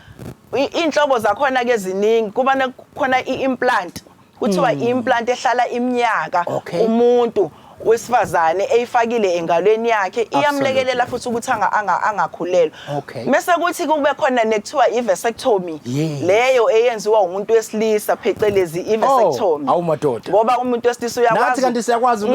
iy'nhlobo zakhona ke ziningi. Kuba khona i-implant, kuthiwa i-implant ehlala iminyaka, umuntu wesifazane eyifakile engalweni yakhe, iyamlekelela futhi ukuthi angakhulelwa. Mese kuthi kube khona nekuthiwa i-vasectomy, leyo eyenziwa umuntu wesilisa, phecelezi i-vasectomy. Oh, awu madoda. Ngoba umuntu wesilisa uyakwazi Nathi kanti siyakwazi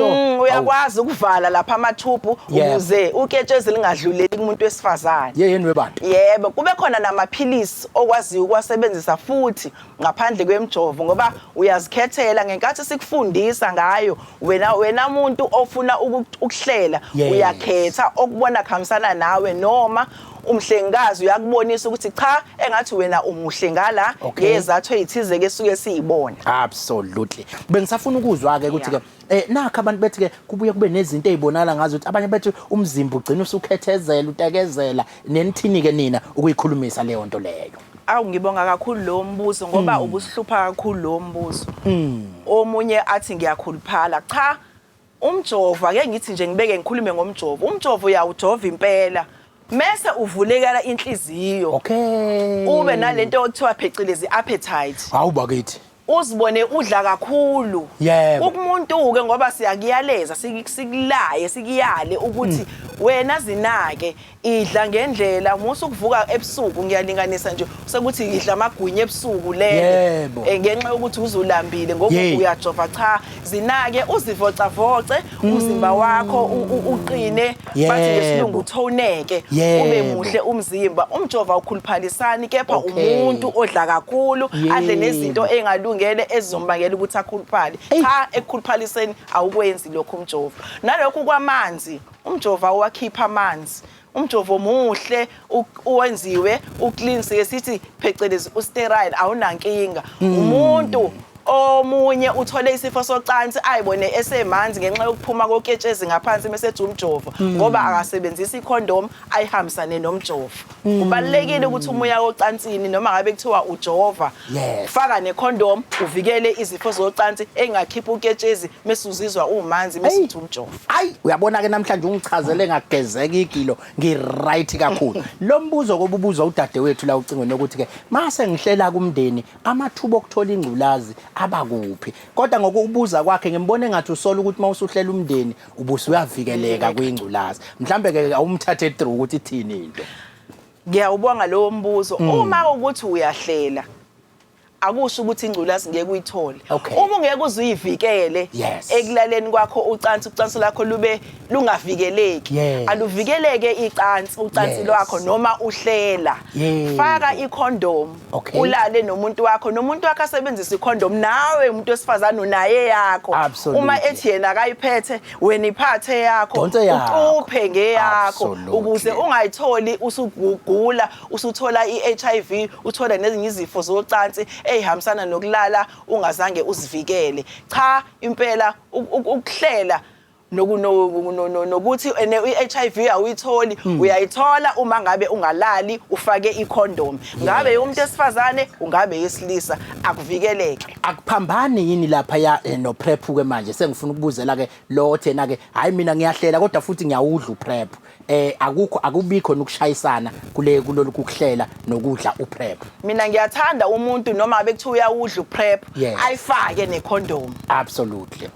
Uyakwazi ukuvala lapha amathubhu ukuze uketshezi lingadluleli kumuntu wesifazane. Yeyeni webantu. Yebo, kube khona namaphilisi okwaziyo ukuwasebenzisa futhi ngaphandle kwemjovo, ngoba uyazikhethela ngenkathi sikufundisa ngayo. Wena muntu ofuna ukuhlela, uyakhetha okubona kuhambisana nawe, noma umhlengikazi uyakubonisa ukuthi cha, engathi wena umuhle ngala, ngezathu ezithize ke suke siyibona. Absolutely. Bengisafuna ukuzwa ke ukuthi ke nakho abantu bethi ke kubuye kube nezinto ezibonakala ngazo, ukuthi abanye bethi umzimba ugcina usukhethezela, utekezela. Nenithini ke nina ukuyikhulumisa leyo nto leyo? Awu, ngibonga kakhulu lo mbuzo, ngoba ubusihlupha kakhulu lo mbuzo. Omunye athi ngiyakhuluphala. Cha, umjovo, ake ngithi nje ngibeke ngikhulume ngomjovo. Umjovo uyawujova impela, mese uvulekela inhliziyo, ube nalento okuthiwa phecelezi appetite. Hawu bakithi. Uzibone udla kakhulu. Ukumuntu ke, ngoba siyakuyaleza, sikulaye, sikuyale ukuthi wena zinake, idla ngendlela, musa ukuvuka ebusuku. Ngiyalinganisa nje, sekuthi idla amagwinya ebusuku lele, ngenxa yokuthi uzulambile ngoba uyajova. Cha, zinake, uzivocavoce umzimba wakho, uqine, bathi ngesilungu uthoneke, ube muhle umzimba. Umjova ukhuluphalisani, kepha umuntu odla kakhulu, adle nezinto engalungele ezizombangela ukuthi akhuluphale. Cha, ekukhuluphaliseni awukwenzi lokho umjovo. Nalokhu kwamanzi, umjovo awakhipha amanzi. Umjovo muhle, uwenziwe uclean, sike sithi phecelezi usterile, awunankinga. Umuntu omunye uthole isifo socansi, ayibone esemanzi ngenxa yokuphuma koketshezi ngaphansi mase ethi umjovo, ngoba akasebenzisi icondom ayihambisane nomjovo. Kubalulekile ukuthi umuya wocansini, noma ngabe kuthiwa ujova, faka necondom, uvikele izifo zocansi engakhipha uketshezi mase uzizwa umanzi mase uthi umjovo. Ayi, uyabona ke, namhlanje ungichazele ngagezeka igilo, ngi-right kakhulu. Lo mbuzo kobubuzwa udadewethu la ucingweni ukuthi ke mase ngihlela kumndeni, amathuba okuthola ingculazi abakuphi? Kodwa ngokubuza kwakhe ngimbone ngathi usola ukuthi mawusuhlela umndeni ubusuyavikeleka kwingculazi. Mhlambe ke awumthathe through ukuthi ithini into. Ngiyawubonga lowo mbuzo. Uma ukuthi uyahlela, akusho ukuthi ingculazi ngeke uyithole. Uma ungeke uze uyivikele ekulaleni kwakho ucansi, ucansi lakho lube lungavikeleki, aluvikeleke icansi, ucansi lwakho, noma uhlela, faka icondom, ulale nomuntu wakho, nomuntu wakho asebenzise icondom. Nawe umuntu wesifazane unaye yakho. Uma ethi yena akayiphethe, wena iphathe yakho. Donse yakho. Ucuphe ngeyakho, ukuze ungayitholi usugula, usuthola i-HIV, uthola nezinye izifo zocansi ey'hambisana nokulala ungazange uzivikele. Cha impela, ukuhlela nokuthi ene i-HIV awuyitholi, uyayithola uma ngabe ungalali ufake icondom, ngabe umuntu esifazane, ungabe yesilisa, akuvikeleke. Akuphambani yini lapha ya no PrEP ke? Manje sengifuna ukubuzela ke lo thena ke, hayi, mina ngiyahlela kodwa futhi ngiyawudla uPrEP. Akukho, akubikho nokushayisana kule kulolu kuhlela nokudla uPrEP? Mina ngiyathanda umuntu noma ngabe kuthiwa uyawudla uPrEP, ayifake necondom.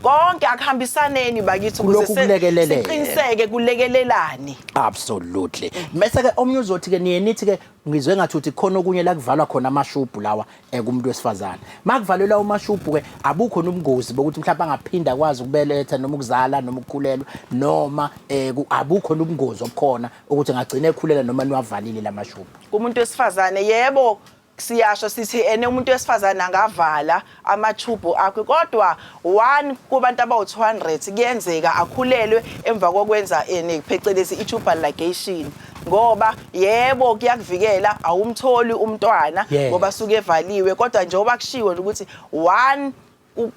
Konke akuhambisaneni bakithi, ukuze Kulokhu kulekelelene. siqiniseke kulekelelani. Absolutely. Bese ke omunye uzothi ke niye nithi ke, ngizwe ngathi uthi khona okunye la kuvalwa khona amashubhu lawa kumuntu wesifazane. Makuvalelwa amashubhu ke, abukho nobungozi bokuthi mhlawumbe angaphinda akwazi ukubeletha noma ukuzala noma ukukhulelwa, noma abukho nobungozi obukhona ukuthi angagcina ekhulela noma niwavalile lamashubhu? Kumuntu wesifazane, yebo, siyasho sithi ene umuntu wesifazane angavala amathubhu akhe, kodwa one kubantu abawu-200 kuyenzeka akhulelwe emva kokwenza ene phecelezi i-tubal ligation, ngoba yebo, kuyakuvikela, awumtholi umntwana, ngoba suke evaliwe. Kodwa njengoba kushiwo nje ukuthi one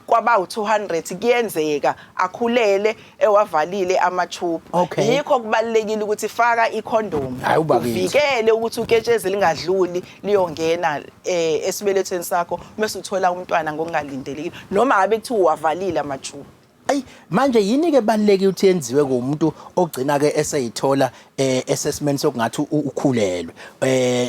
Kwaba u200 kuyenzeka akhulele ewavalile amathubhu. Yikho kubalulekile ukuthi faka icondom, Hayi, ubakithi. uvikele ukuthi uketshezi lingadluli liyongena esibelethweni sakho, bese uthola umntwana ngokungalindelekile noma ngabe kuthiwa uwavalile amathubhu. Ayi, manje yini ke balulekile ukuthi yenziwe kumuntu ogcina ke eseyithola esesimeni sokungathi ukhulelwe?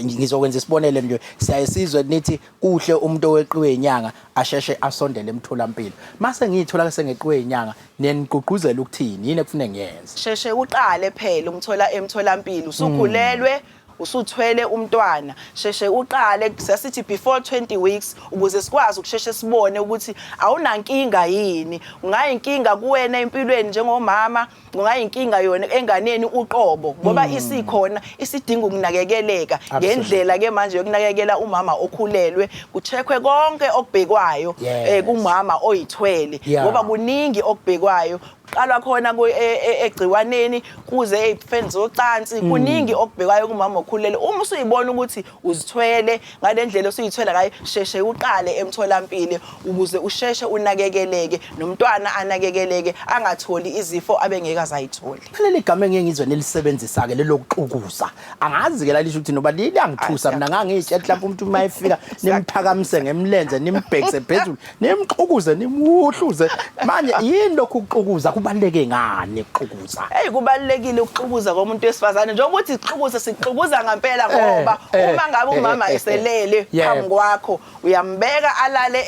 Ngizokwenza isibonelo nje, siyaye sizwe nithi kuhle umuntu oweqiwe inyanga asheshe asondele emtholampilo. Mase ngiyithola ke sengeqiwe inyanga, niyangigqugquzela ukuthini? Yini ekufanele ngiyenze? Sheshe uqale phela umthola emtholampilo usukhulelwe, usuthwele umntwana, sheshe uqale, sasithi before 20 weeks, ukuze sikwazi ukusheshe sibone ukuthi awunankinga yini. Ungayinkinga kuwena empilweni njengomama, kungayinkinga yona enganeni uqobo, ngoba isikhona isidinga ukunakekeleka ngendlela ke manje yokunakekela umama okhulelwe, kucheckwe konke okubhekwayo kumama oyithwele, ngoba kuningi okubhekwayo, qalwa khona egciwaneni kuze ey'feni zocansi, kuningi okubhekwayo kumama okhulelwe. Uma usuyibona ukuthi uzithwele ngale ndlela osuyithwele ngayo, sheshe uqale emtholampilo ukuze usheshe unakekeleke nomntwana anakekeleke, angatholi izifo abengeke azayitholi. Leli gama engike ngizwe nilisebenzisa-ke lelokuxukuza, angazi-ke lalisho ukuthi noba liyangithusa mina. Ngangiyitshela mhlawumbe umuntu uma efika nimphakamise ngemlenze, nimbhekise phezulu, nimxukuze, nimuhluze. Manje yini lokhu kuxukuza? Kubaluleke ngani ukuxukuza? Hey, kubalulekile ukuxukuza komuntu wesifazane, njengoba uthi sixukuze, sixukuza ngempela, ngoba uma ngabe umama eselele phambi kwakho, uyambeka alale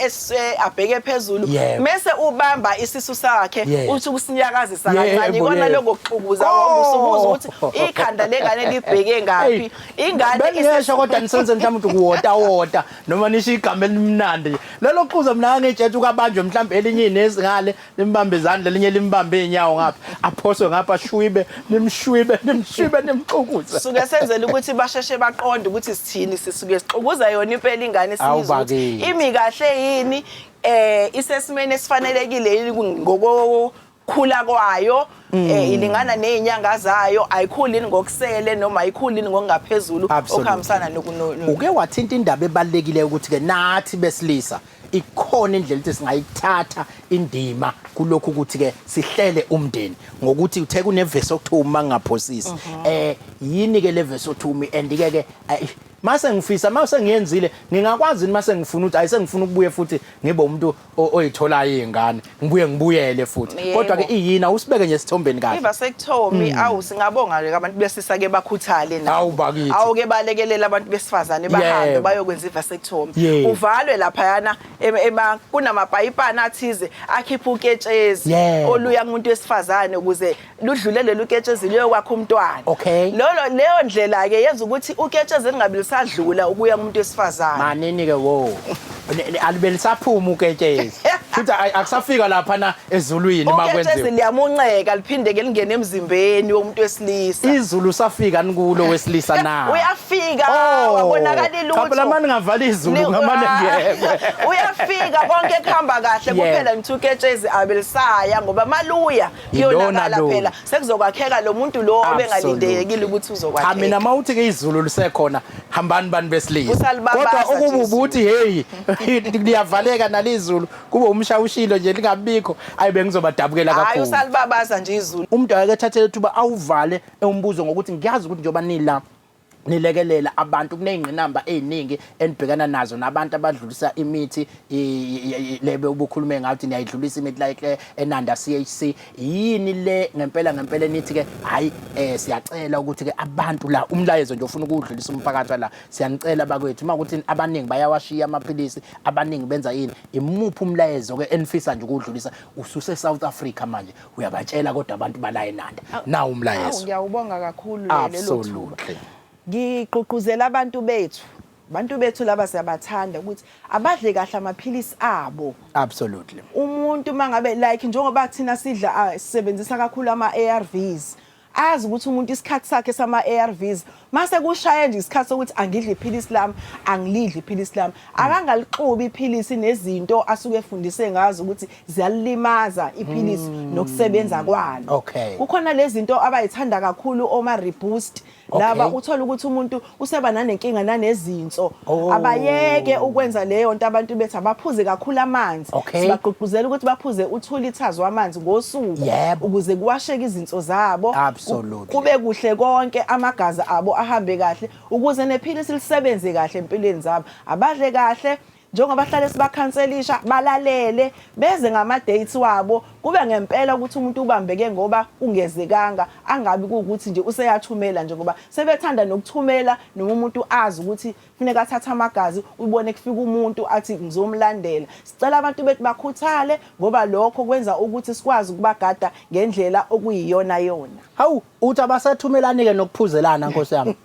abheke phezulu, mese ubamba isisu sakhe, uthi ukusinyakazisa kancane, ikona lokho kuxukuza, ngoba usubuza ukuthi ikhanda lengane libheke ngaphi, ingane. Bengisho kodwa nisenze mhlawumbe ukuthi kuwota wota noma nisho igama elimnandi lelo xuza. Mina ngangitshela ukabanjwe mhlawumbe elinye inesi ngale limbambe izandla, elinye limbambe inyawo ngapha, aphoswe ngapha, shwibe, nimshwibe, nimshwibe, nimxukuze. Suke senzela ukuthi basheshe baqonde ukuthi sithini. Sisuke sixukuza yona impela ingane, siyizwe ukuthi bakithi. Imi kahle yini, isesimeni esifanelekile yini ngokukhula kwayo, ilingana nezinyanga zayo, ayikhuli yini ngokusele noma ayikhuli yini ngokungaphezulu, okuhambisana Uke wathinta indaba ebalulekile ukuthi ke nathi besilisa ikhona indlela ukuthi singayithatha indima kulokhu ukuthi ke sihlele umndeni, ngokuthi uthe kune-vasectomy, mangingaphosisi. Yini ke le vasectomy? And ke ke mase ngifisa, mase ngiyenzile, ngingakwazi yini mase ngifuna ukuthi ayisengifuna ukubuye futhi ngibe umuntu oyitholayo izingane, ngibuye ngibuyele futhi? Kodwa ke iyina usibeke nje esithombeni kahle. I-vasectomy, awu, singabonga ke abantu besilisa ke bakhuthale nabo. Awu, bakithi. Awu ke balekelela abantu besifazane bahambe bayokwenza i-vasectomy. Kuvalwe laphayana kunamapayipana athize akhipha uketshezi oluya kumuntu wesifazane ukuze ludlule lolu ketshezi luyokwakha umntwana. Lolo leyo ndlela ke yenza ukuthi uketshezi lingabe lisadlula ukuya kumuntu wesifazane. Manini ke wo. Alibe lisaphuma uketshezi. Futhi akusafika lapha na ezulwini Uketshezi makwenziwa. Liyamunceka liphinde ke lingene emzimbeni womuntu wesilisa. Izulu safika nikulo wesilisa na? Uyafika. Oh. Wabonakala Cha, phela mani ngavala izulu ngamane ngiyekwe. Uyafika, konke kuhamba kahle, kuphela ngithi uketshezi abelisaya, ngoba maluya Yilona kuyonakala lo. phela, sekuzokwakheka lo muntu lo obengalindekile ukuthi Cha, uzokwakheka. mina mawuthi ke izulu lisekhona, hambani bantu besilisa. Usalibabaza Kodwa nje ukuba izulu. ubuthi hey, liyavaleka nalizulu, kube umshawushilo nje lingabikho, ayi, bengizobadabukela Hayi, kakhulu. usalibabaza nje izulu. Umuntu ake ethathele ithuba awuvale umbuzo ngokuthi ngiyazi ukuthi njengoba nila nilekelela abantu kuney'ngqinamba ey'ningi enibhekana nazo nabantu abadlulisa imithi lebe ubukhulume ngathi niyayidlulisa imithi like eNanda CHC. Yini le ngempela ngempela nithi ke hayi, siyacela ukuthi ke abantu la, umlayezo nje ofuna ukuwudlulisa umphakathi la, siyanicela bakwethu, uma ukuthi abaningi bayawashiya amaphilisi, abaningi benza yini, imuphi umlayezo ke enifisa nje ukuwudlulisa ususe South Africa manje uyabatshela kodwa abantu bala eNanda na Awu, umlayezo? Ngiyawubonga kakhulu lelo thuba. Ngigqugquzela abantu bethu, abantu bethu laba siyabathanda, ukuthi abadle kahle amaphilisi abo. Umuntu mangabe like njengoba thina sidla, sisebenzisa kakhulu ama ARVs. Azi ukuthi umuntu isikhathi sakhe sama-ARVs mase kushaya nje isikhathi sokuthi angidle iphilisi lami, angilidli iphilisi lami. Akangalixubi iphilisi nezinto asuke efundise ngazo ukuthi ziyalimaza iphilisi nokusebenza kwalo. Kukhona lezi zinto abayithanda kakhulu oma-reboost laba, uthola ukuthi umuntu useba nanenkinga nanezinso. Abayeke ukwenza leyo nto. Abantu bethi abaphuze kakhulu amanzi. Sibagqugquzela ukuthi baphuze u-2 liters wamanzi ngosuku ukuze kuwasheke izinso zabo, kube kuhle konke, amagazi abo ahambe kahle, ukuze nephilisi lisebenze kahle empilweni zabo. Abadle kahle njengoba hlale sibakhanselisha, balalele, beze ngama-dates wabo, kube ngempela ukuthi umuntu ubambeke ngoba kungezekanga, angabi kuwukuthi nje useyathumela nje, ngoba sebethanda nokuthumela noma umuntu azi ukuthi funeka athathe amagazi, ubone kufika umuntu athi ngizomlandela. Sicela abantu bethu bakhuthale, ngoba lokho kwenza ukuthi sikwazi ukubagada ngendlela okuyiyona yona. Hawu, uthi abasathumelani-ke nokuphuzelana, nkosi yami.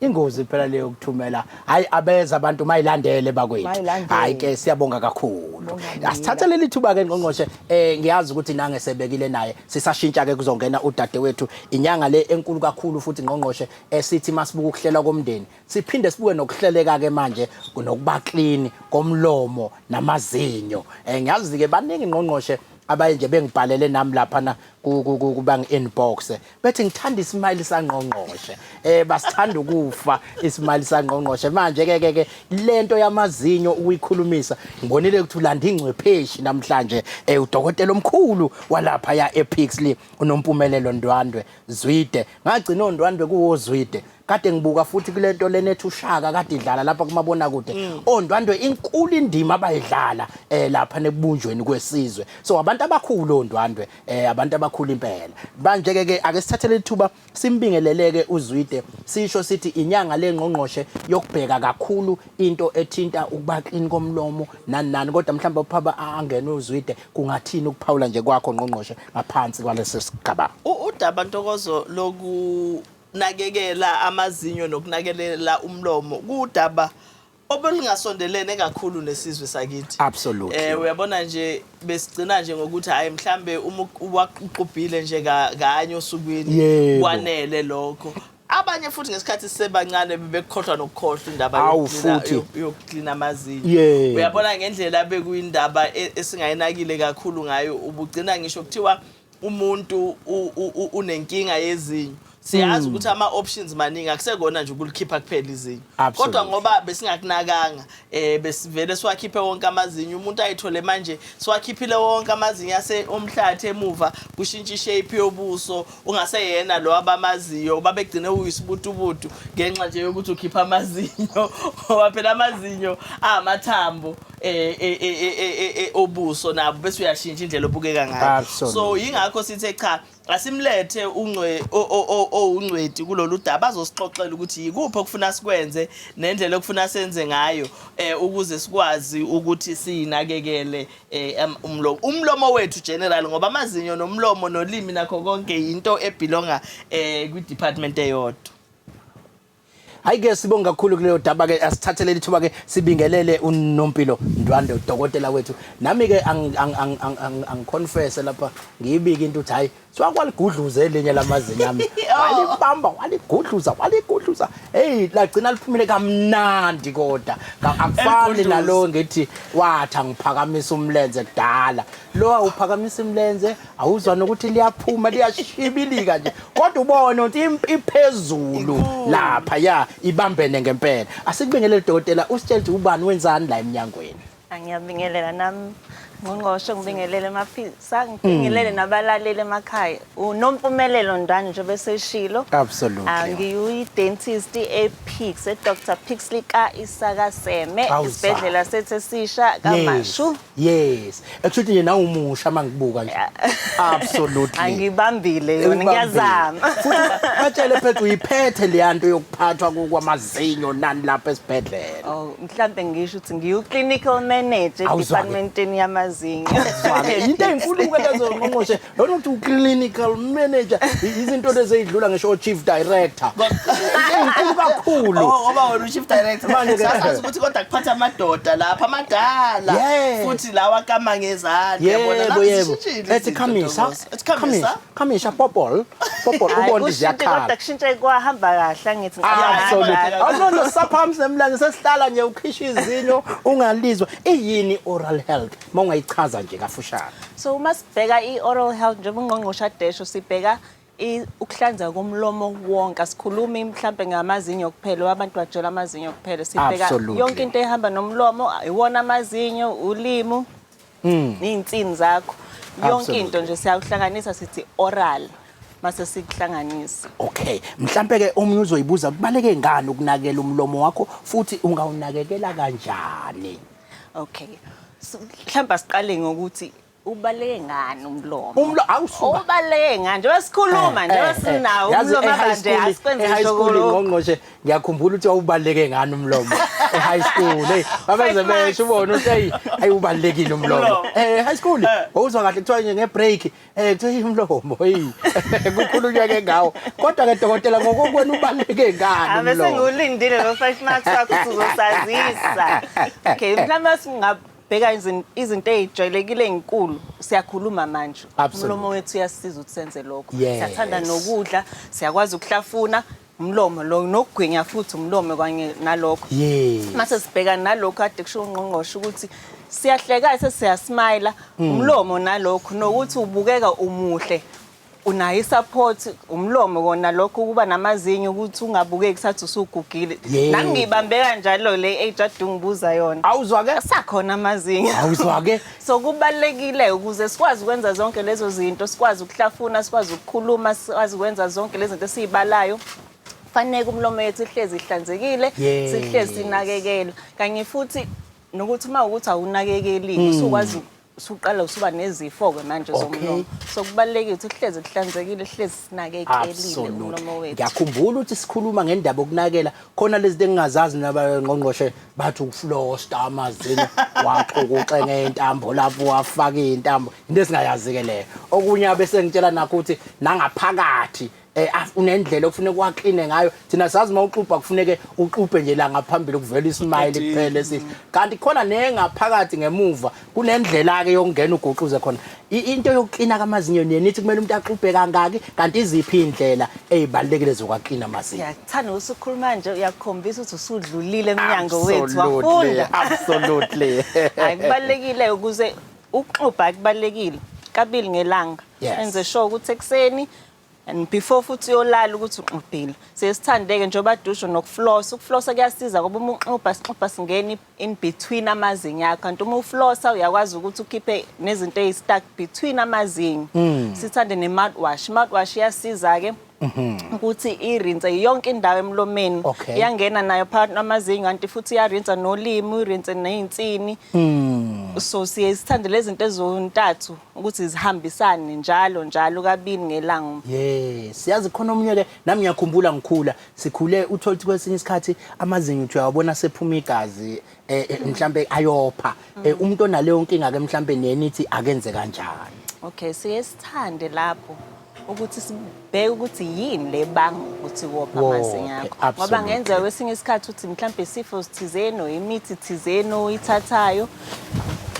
Ingozi phela leyo kuthumela. Hayi, abeza abantu, mayilandele bakwethu. Mayilandele. Hayi ke, siyabonga kakhulu. Bonga mina. Asithathe leli thuba ke, ngqongqoshe, ngiyazi ukuthi nange sebekile naye sisashintsha ke, kuzongena udadewethu. Inyanga le enkulu kakhulu futhi, ngqongqoshe, esithi masibuka ukuhlela komndeni, siphinde sibuke nokuhleleka ke manje nokuba clean komlomo namazinyo. Ngiyazi ke baningi, ngqongqoshe, abaye nje bengibhalele nami lapha na kuba ngi-inbox bethi ngithanda ismile sangqongqoshe, basithanda ukufa ismile sangqongqoshe. Manje ke lento yamazinyo ukuyikhulumisa, ngibonile ukuthi ulanda ingcwepheshi namhlanje, udokotela omkhulu walapha ya ePixley, uNompumelelo Ndwandwe Zwide. Ngagcina oNdwandwe kuwo Zwide kade ngibuka futhi kulento lenethi uShaka kade idlala lapha kumabona kude. ONdwandwe inkulu indima abayidlala lapha nekubunjweni kwesizwe, so abantu abakhulu oNdwandwe, abantu abakhulu impela. Manje ke ake sithathele ithuba simbingeleleke uZwide, sisho sithi inyanga lengqongqoshe yokubheka kakhulu into ethinta ukuba clean komlomo nani nani, kodwa mhlawumbe uphaba angene uZwide, kungathini ukuphawula nje kwakho, ngqongqoshe, ngaphansi kwalesi sigaba? Udaba, Ntokozo, lokunakekela amazinyo nokunakelela umlomo kudaba obelungasondelene kakhulu nesizwe sakithi. Uyabona nje, besigcina nje ngokuthi hayi, mhlambe uma uwaqubhile nje kanye osukwini kwanele lokho. Abanye futhi ngesikhathi sisebancane bebekukhohlwa nokukhohlwa indaba Awu, futhi. yokuklina amazinyo. Uyabona ngendlela bekuyindaba esingayinakile kakhulu ngayo, ubugcina ngisho kuthiwa umuntu unenkinga yezinyo. Siyazi ukuthi ama-options maningi, akusekona nje ukulikhipha kuphela izinyo. Kodwa ngoba besingakunakanga, besivele siwakhiphe wonke amazinyo, umuntu ayithole manje siwakhiphile wonke amazinyo ase omhlathi emuva, kushintsha ishape yobuso, ungaseyena lo abamaziyo, babegcine uyisibutubutu ngenxa nje yokuthi ukhipha amazinyo, ngoba phela amazinyo amathambo obuso nabo, bese uyashintsha indlela obukeka ngayo. So yingakho sithe cha, asimlethe ungcwe owungcweti kulolu daba, azosixoxela ukuthi yikuphi okufuna sikwenze nendlela okufuna senze ngayo ukuze sikwazi ukuthi sinakekele umlomo wethu general, ngoba amazinyo nomlomo nolimi nakho konke into ebelonga kwi-department eyodwa. Hayi ke, sibonga kakhulu kuleyo daba ke. Asithathele lithuba ke sibingelele uNompilo Ndwandwe, udokotela wethu. Nami ke angiconfess lapha, ngiyibike into ukuthi hayi, siwakwaligudluza elinye lamazinyo ami, walibamba, waligudluza, waligudluza, hey, lagcina liphumile kamnandi, kodwa akufani Eligudluza. Nalo ngithi wathi angiphakamisa umlenze kudala, lo awuphakamisa imlenze awuzwa nokuthi liyaphuma, liyashibilika nje, kodwa ubone ukuthi impi iphezulu lapha ya ibambene ngempela. Asikubingelele, dokotela, usitshele ukuthi ubani, wenzani la eminyangweni. Ngiyabingelela nami, ngqongqoshe, ngibingelele emaphisa, ngibingelele nabalaleli emakhaya. UNompumelelo Ndwandwe nje beseshilo. Ngiyi-dentist ePix, eDr Pixley ka Isaka Seme, isibhedlela sethu esisha kaMashu. Yes, ekusho nje nawe umusha mangibuka nje. Absolutely. Angibambile yona, ngiyazama. Futhi batshele phethu uyiphethe le yanto yokuphathwa kwamazinyo nani lapha esibhedlela. Oh, mhlambe ngisho ukuthi ngiyu clinical manager Awuzwa-ke. edepartmentini yamazinyo. amazinyo. Zwane, into ezinkulu-ke lezo, ngqongqoshe. Lona ukuthi u-clinical manager, izinto lezi ey'dlula ngisho o-chief director. Into ezinkulu kakhulu. Oh, ngoba wena u-chief director. Manje-ke- Sasazi ukuthi kodwa kuphatha amadoda lapha amadala. Futhi lawa kama ngezandla, yabona, Yebo, lapho yebo. zishintshile Ethi izinto, khamisa. Ntokozo. Ethi khamisa. Khamisha popol. Popol Hhayi, ubona kushintshe, ziyakhala. kodwa kushintshe kwahamba kahle, angithi Absolutely. Yeah. Awunono saphamsi nemlando sesihlala nje ukhisha izinyo ungalizwa. Iyini oral health? Mawungayichaza nje kafushane. So uma sibheka i-oral health, njengoba ungqongqoshe adesho, sibheka ukuhlanzeka komlomo wonke. Asikhulumi mhlambe ngamazinyo kuphela, abantu bajwayele amazinyo kuphela. Sibheka yonke into ehamba nomlomo, iwona amazinyo, ulimi, ney'nsini zakho. Yonke into nje siyakuhlanganisa, sithi oral mase sikuhlanganisa. Okay, mhlambe ke omunye uzoyibuza, kubaleke ngani ukunakekela umlomo wakho futhi ungawunakekela kanjani? Okay. So, mhlawumbe asiqale ngokuthi ubaleke ngani umlomo? Awusuka. Ubaleke ngani? Njengoba sikhuluma, njengoba sinawo Yazi, umlomo e-high abanje school- asikwenze e-high ngisho school, kulokhu. ngqongqoshe, ngiyakhumbula ukuthi wawubaleke ngani umlomo e-high school. Hey, babeze Five marks. besho ubone ukuthi hey, ayiubalekile umlomo. Umlomo. High school wawuzwa kahle kuthiwa nje ngebreak, kuthiwa hey, umlomo, hey, kukhulunywa ke ngawo. Kodwa ke dokotela, ngokokwena ubaleke ngani Ave umlomo? sengiwulindile lo 5 marks wakho ukuthi uzosazisa. Okay, mhlawumbe singabheka izinto ey'jwayelekile ey'nkulu. Siyakhuluma manje. Umlomo wethu uyasisiza ukuthi senze lokho. Siyathanda nokudla, siyakwazi ukuhlafuna umlomo lo, nokugwinya futhi umlomo kanye nalokho. Mase sibheka nalokho kade kusho ungqongqoshe ukuthi siyahleka, sesiyasmayila, umlomo nalokho, nokuthi ubukeka umuhle. Unayo isupport umlomo kona lokho, ukuba namazinyo ukuthi ungabukeki sathi usugugile. Nami ngibambe kanjalo le age ade ungibuza yona. Awuzwa ke? Sakhona amazinyo. Awuzwa ke? So kubalekile ukuze sikwazi ukwenza zonke lezo zinto, sikwazi ukuhlafuna, sikwazi ukukhuluma, sikwazi ukwenza zonke lezi zinto esizibalayo. Fanele umlomo wethu ihlezi ihlanzekile, sihlezi sinakekela. Kanye futhi nokuthi uma ukuthi awunakekeli, usukwazi usuqala usuba nezifo-ke manje zomlomo. So kubalulekile ukuthi kuhlezi kuhlanzekile, kuhlezi sinakekelile umlomo wethu. Ngiyakhumbula ukuthi sikhuluma ngendaba yokunakela khona lezi zinto engingazazi nabangqongqoshe, bathi ukuflosta amazinyo, waxukuxe ngey'ntambo lapho, wafaka iy'ntambo, into esingayazi-ke leyo. Okunye abese ngitshela nakho ukuthi nangaphakathi unendlela okufuneka wakline ngayo. Thina sazi uma uxubha kufuneke uxubhe nje la ngaphambili kuvela ismile kuphela esihle, kanti khona nengaphakathi ngemuva kunendlela-ke yokungena uguquze khona. Into yokuklina kamazinyo, niye nithi kumele umuntu axubhe kangaki, kanti iziphi iy'ndlela ey'balulekile zokuwaklina amazinyo? Ngiyakuthanda ukuthi ukhuluma nje, uyakukhombisa ukuthi usudlulile emnyango wethu, wafunda. Absolutely. Hayi, kubalulekile ukuze ukuxubha, kubalulekile kabili ngelanga. Enze sure ukuthi ekuseni and before futhi uyolala ukuthi uxubhile. Siye sithandeke njengoba dusho nokuflossa. Ukuflossa kuyasiza ngoba uma uxubha, sixubha singena in between amazinyo akho, kanti uma uflossa uyakwazi ukuthi ukhiphe nezinto eyi-stuck between amazinyo. Sithande ne-mouthwash. Mouthwash iyasiza-ke ukuthi irinse yonke indawo emlomeni. Iyangena nayo phakathi kwamazinyo, kanti futhi iyarinsa nolimi, irinse ney'nsini. So siye sithande lezi zinto ezontathu ukuthi zihambisane njalo njalo kabili ngelanga. Yes, yazi khona omunye ke, nami ngiyakhumbula ngikhula, sikhule uthola ukuthi kwesinye isikhathi amazinyo uthi uyawabona sephuma igazi, mhlambe ayopha. Umuntu onaleyo nkinga ke mhlambe nenithi akenze kanjani? Okay, siye sithande lapho ukuthi sibheke ukuthi yini le banga ukuthi wopha amazinyo akho. Ngoba ngenzeka kwesinye isikhathi ukuthi mhlambe isifo sithizeni or imithi thizeni oyithathayo,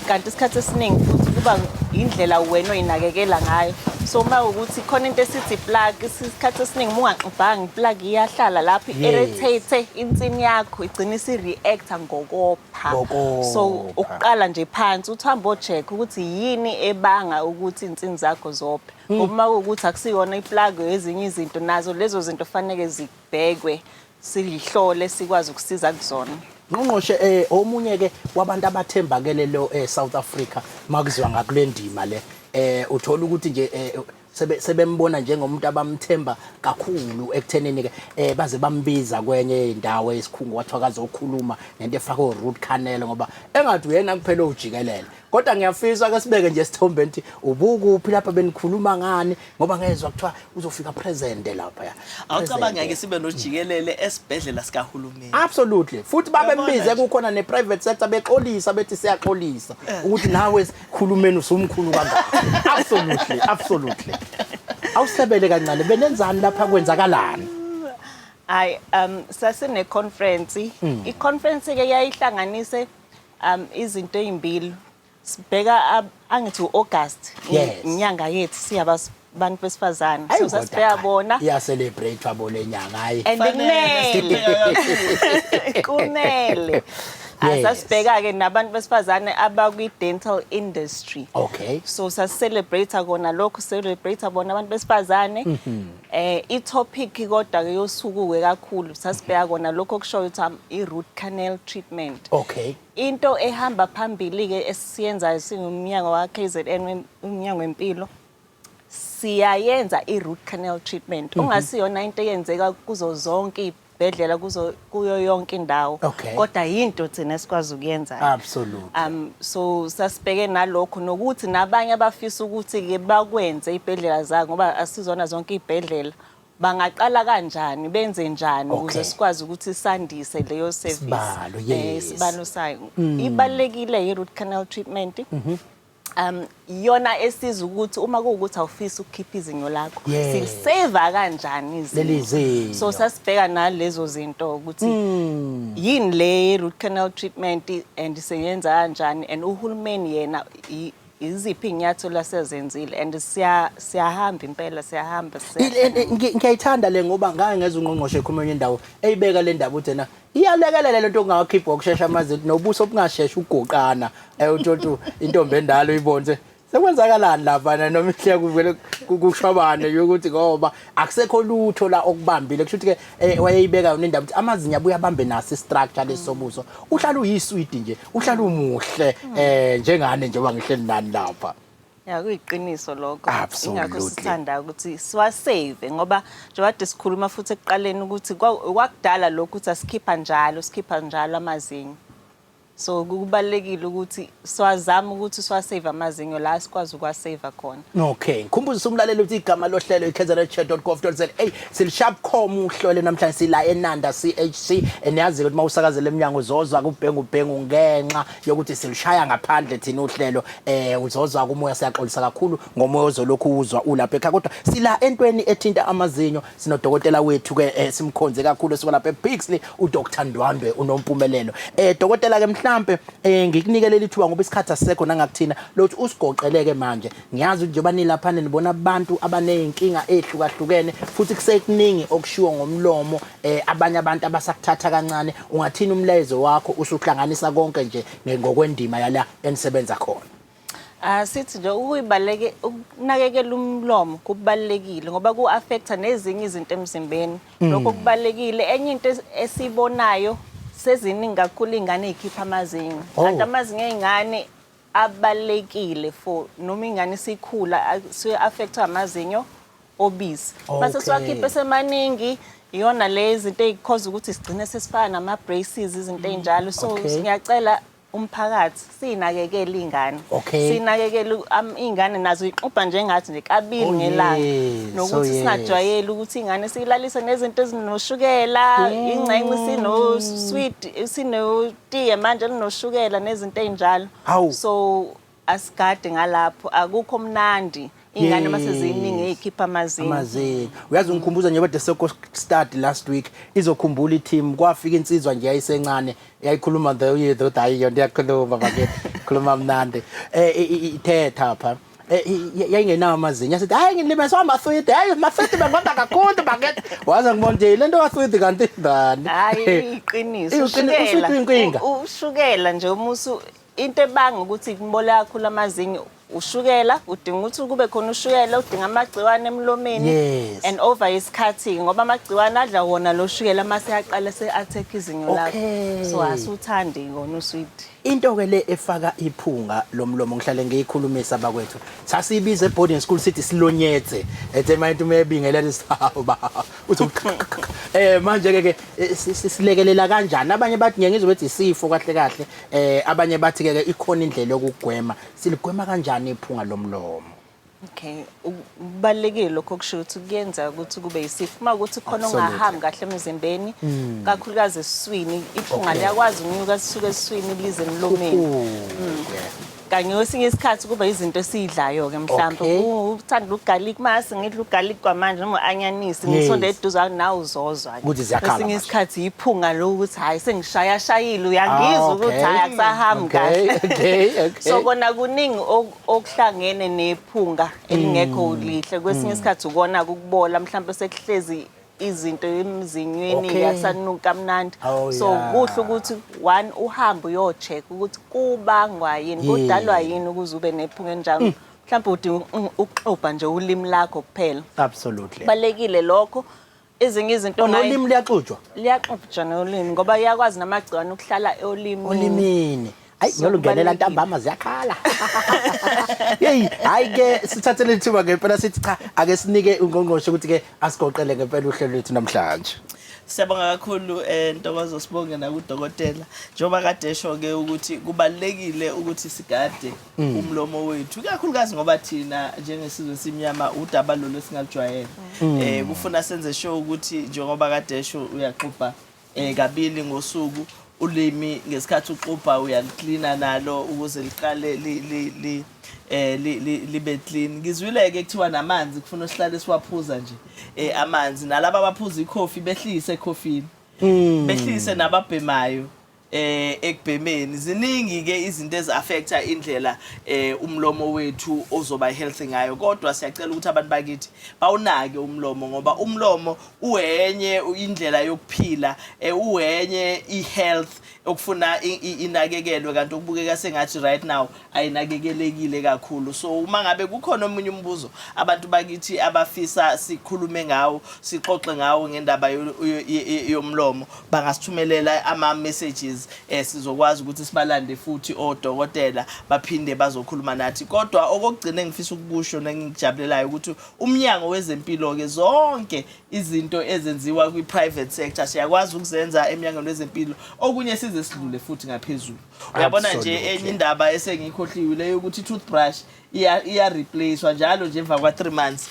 kanti isikhathi esiningi futhi kuba indlela wena oyinakekela ngayo. So uma ukuthi khona into esithi plaque, isikhathi esiningi uma ungaxubhanga iplaque iyahlala lapho, irritate insini yakho, igcina isi-reacta ngokopha. Ngokopha. So ukuqala nje phansi uthi hamba o-check ukuthi yini ebanga ukuthi insini zakho zophe. Ngoba uma kuwukuthi akusiyona iplaque, ezinye izinto nazo lezo zinto fanele zibhekwe, siyihlole, sikwazi ukusiza kuzona. Ngqongqoshe, omunye ke wabantu abathembakele lo eSouth Africa makuzwa ngakule ndima le, uthola ukuthi nje sebembona njengomuntu abamthemba kakhulu ekuthenini ke baze bambiza kwenye indawo esikhungo, wathiwa kazokhuluma ngento efaka o root canal ngoba engathi uyena kuphela ojikelele. Kodwa ngiyafisa ke sibeke nje isithombe nti ubukuphi lapha, benikhuluma ngani, ngoba ngezwa kuthiwa uzofika present lapha ya. Awucabange ke sibe nojikelele esibhedlela sikahulumeni. Absolutely. Futhi babembize Uyabona nje. Kukhona ne-private sector, bexolisa, bethi siyaxolisa ukuthi nawe khulumeni usumkhulu kangaka. Absolutely, absolutely. Awusebele kancane, benenzani lapha, kwenzakalani? Hayi, sasine conference. I-conference ke yayihlanganise izinto ezimbili. Sibheka angithi uAugust, inyanga yethu siyaba bantu besifazane. Ayi, So kodwa sasibheka cha, bona iya-celebrate bo le nyanga, hayi. And Fanele, kumele kumele Asasibheka ke nabantu besifazane abakwi dental industry. So sasicelebrate kona lokho, celebrate bona abantu besifazane. I-topic kodwa ke yosuku ke kakhulu sasibheka kona lokho okushoyo ukuthi i-root canal treatment. Into ehamba phambili ke esiyenzayo singumnyango wa KZN, umnyango wempilo, siyayenza i-root canal treatment. Ungasiyona into eyenzeka kuzo zonke izibhedlela, kuzo kuyo yonke indawo. Kodwa yinto thina esikwazi ukuyenza. So sasibheke nalokho nokuthi nabanye abafisa ukuthi ke bakwenze izibhedlela zabo, ngoba asizona zonke izibhedlela, bangaqala kanjani, benze njani ukuze sikwazi ukuthi sandise leyo service. Sibalo, Sibalo sayo. Ibalekile i-root canal treatment. Iyona esiza ukuthi uma kuwukuthi awufisi ukukhipha izinyo lakho, silisave kanjani izinyo? Leli zinyo. So sasibheka nalezo zinto ukuthi yini le root canal treatment and siyenza kanjani, and uhulumeni yena iziphi inyathelo asezenzile, and siyahamba impela, siyahamba, Ngiyayithanda le, ngoba ngake ngezwe ungqongqoshe ekhuluma enye indawo eyibeka le ndaba, uthi na iyalekelela lento okungawakhipha ngokushesha amazinyo nobuso obungasheshe ugoqana, uthola intombi endala uyibone sekwenzakalani lapha, noma ihle kuvele kushwabane ukuthi ngoba akusekho lutho la okubambile. Kusho ukuthi ke wayeyibeka yona indaba ukuthi amazinyo abuye abambe naso istructure lesobuso, uhlala uyiswidi nje, uhlala umuhle njengane njengoba ngihleli nani lapha. Ya, kuyiqiniso lokho. Absolutely. Ingakho sithanda ukuthi siwasave, ngoba njengoba kade sikhuluma futhi ekuqaleni ukuthi kwakudala lokhu ukuthi asikhipha njalo, sikhipha njalo amazinyo. So kubalulekile ukuthi siwazame ukuthi siwasave amazinyo la sikwazi ukuwasave khona. Okay, ngikhumbuza umlaleli ukuthi igama lohlelo ikznChat.gov.za. Silisharp.com uhlole namhlanje sila eNanda CHC. Niyazi ukuthi mawusakazela eminyango uzozwa kubhengu bhengu ngenxa yokuthi silishaya ngaphandle thina uhlelo, uzozwa kumoya. Siyaxolisa kakhulu ngomoya ozolokhu uzwa ulapha ekhaya, kodwa sila entweni ethinta amazinyo. Sinodokotela wethu ke simkhonze kakhulu esuka lapha ePixley, uDr Ndwandwe uNompumelelo. Dokotela ke, mhlambe ngikunikele leli thuba ngoba isikhathi asisekho nangakuthina lokuthi usigoqeleke manje. Ngiyazi ukuthi njengoba nilapha nibona abantu abaneyinkinga ehlukahlukene, futhi kusekuningi okushiwo ngomlomo, abanye abantu abasakuthatha kancane. Ungathini umlayezo wakho usuhlanganisa konke nje ngokwendima yala enisebenza khona? Ah, sithi nje ukuyibaleke ukunakekela umlomo kubalekile ngoba ku-affecta nezinye izinto emzimbeni. Lokho kubalekile. Enye into esibonayo, seziningi kakhulu iy'ngane ey'khipha amazinyo. Kanti amazinyo ey'ngane abalekile for noma ingane isikhula, suye-affectwa amazinyo obisi. Mase siwakhiphe semaningi, iyona le izinto ey'khoza ukuthi sigcine sesifaka nama-braces, izinto ey'njalo. So ngiyacela umphakathi siyinakekele iy'ngane. Sinakekele iy'ngane nazo iy'xubha njengathi nje kabili ngelanga. Nokuthi singajwayeli ukuthi iy'ngane siyilalise nezinto ezinoshukela, ingxenye sino-sweet, sinotiye manje elinoshukela nezinto ey'njalo. Hawu. So asigade ngalapho, akukho mnandi iy'ngane mase ziningi ey'khipha amazinyo. Amazinyo. Uyazi, ngikhumbuza nje bade seko start last week, izokhumbula i-team, kwafika insizwa nje yayisencane, yayikhuluma the uyezwa ukuthi hayi, yona iyakhuluma bakithi, khuluma mnandi, ithetha pha, yayingenawo amazinyo, yasithi, "Hayi, ngilimeswa amaswidi, hayi, amaswidi bengonda kakhulu bakithi." Waze ngibona nje le nto kaswidi kanti ndani. Hayi, iqiniso. Uswidi uyinkinga. Ushukela nje umusu, into ebanga ukuthi kubola kakhulu amazinyo ushukela. Udinga ukuthi kube khona ushukela, udinga amagciwane emlomeni. And over isikhathi, ngoba amagciwane adla wona lo shukela, mase aqala se-attack izinyo lakho. So asuthandi wona uswidi. Into ke le efaka iphunga lomlomo ngihlale ngiyikhulumisa bakwethu. Sasiyibiza eboarding school sithi silonyetse. Ethe manje uma ebingelela isaba. Uthi manje ke ke silekelela kanjani? Abanye bathi ngeke ngizwe bethi isifo kahle kahle. Abanye bathi ke ke ikhona indlela yokugwema. Siligwema kanjani iphunga lomlomo? Okay, kubalulekile lokho okusho ukuthi kuyenza ukuthi kube yisifo. Uma ukuthi khona ongahambi kahle emzimbeni, kakhulukazi esiswini, iphunga liyakwazi ukunyuka sisuke esiswini lize emlomeni. Kanye kwesinye isikhathi kuba izinto esiyidlayo-ke mhlawumbe. Uthanda ugarlic, mase ngidla ugarlic kwamanje noma u-anyanisi, ngisonde eduze nawe uzozwa. Ukuthi ziyakhala Kwesinye manje. isikhathi iphunga lokuthi hayi sengishayashayile uyangizwa Ah, ukuthi okay. hayi akusahambi Okay, kahle. okay, okay. So kona kuningi okuhlangene nephunga elingekho lihle. Kwesinye isikhathi ukona ukubola mhlawumbe sekuhlezi izinto emzinyweni akusanuki kamnandi. Oh, So yeah. kuhle ukuthi one uhambe uyo-check ukuthi kubangwa yini, kudalwa yini ukuze ube nephunga enjalo. Mhlawumbe udinga ukuxubha nje ulimi lakho kuphela. Kubalulekile lokho. Ezinye izinto Oh, nolimi luyaxutshwa? Liyaxutshwa nolimi ngoba iyakwazi namagciwane ukuhlala olimini. Olimini. Ayi, So, ngiyolungenela kubalulekile. ntambama ziyakhala. Hey, hayi ke sithathele ithuba ngempela sithi cha ake sinike ungqongqoshe ukuthi ke asigoqele ngempela uhlelo lwethu namhlanje. Siyabonga kakhulu Ntokozo, sibonge nakudokotela. Njengoba kade esho ke ukuthi kubalulekile ukuthi sigade umlomo wethu, ikakhulukazi ngoba thina njengesizwe esimnyama udaba lolu esingalujwayele. Kufuna senze sure ukuthi njengoba kade esho uyaxubha kabili ngosuku ulimi ngesikhathi uxubha uyaliklina nalo ukuze liqale libe clean. Ngizwile ke kuthiwa namanzi kufuna sihlale siwaphuza nje amanzi, nalaba abaphuza ikhofi behlise ekhofini, behlise nababhemayo ekubhemeni. Ziningi ke izinto ezi-affecta indlela umlomo wethu ozoba healthy ngayo, kodwa siyacela ukuthi abantu bakithi bawunake umlomo, ngoba umlomo uwenye indlela yokuphila, uwenye i-health okufuna inakekelwe, kanti okubukeka sengathi right now ayinakekelekile kakhulu. So uma ngabe kukhona omunye umbuzo abantu bakithi abafisa sikhulume ngawo, sixoxe ngawo ngendaba yomlomo, bangasithumelela ama-messages, sizokwazi ukuthi sibalande futhi odokotela baphinde bazokhuluma nathi. Kodwa okokugcina engifisa ukukusho nengikujabulelayo ukuthi umnyango wezempilo-ke zonke izinto ezenziwa kwi-private sector siyakwazi ukuzenza emnyangweni wezempilo, okunye size sidlule futhi ngaphezulu. Uyabona nje enye indaba esengiyikhohliwe leyo yokuthi i-toothbrush iya-replacewa njalo nje emva kwa-3 months.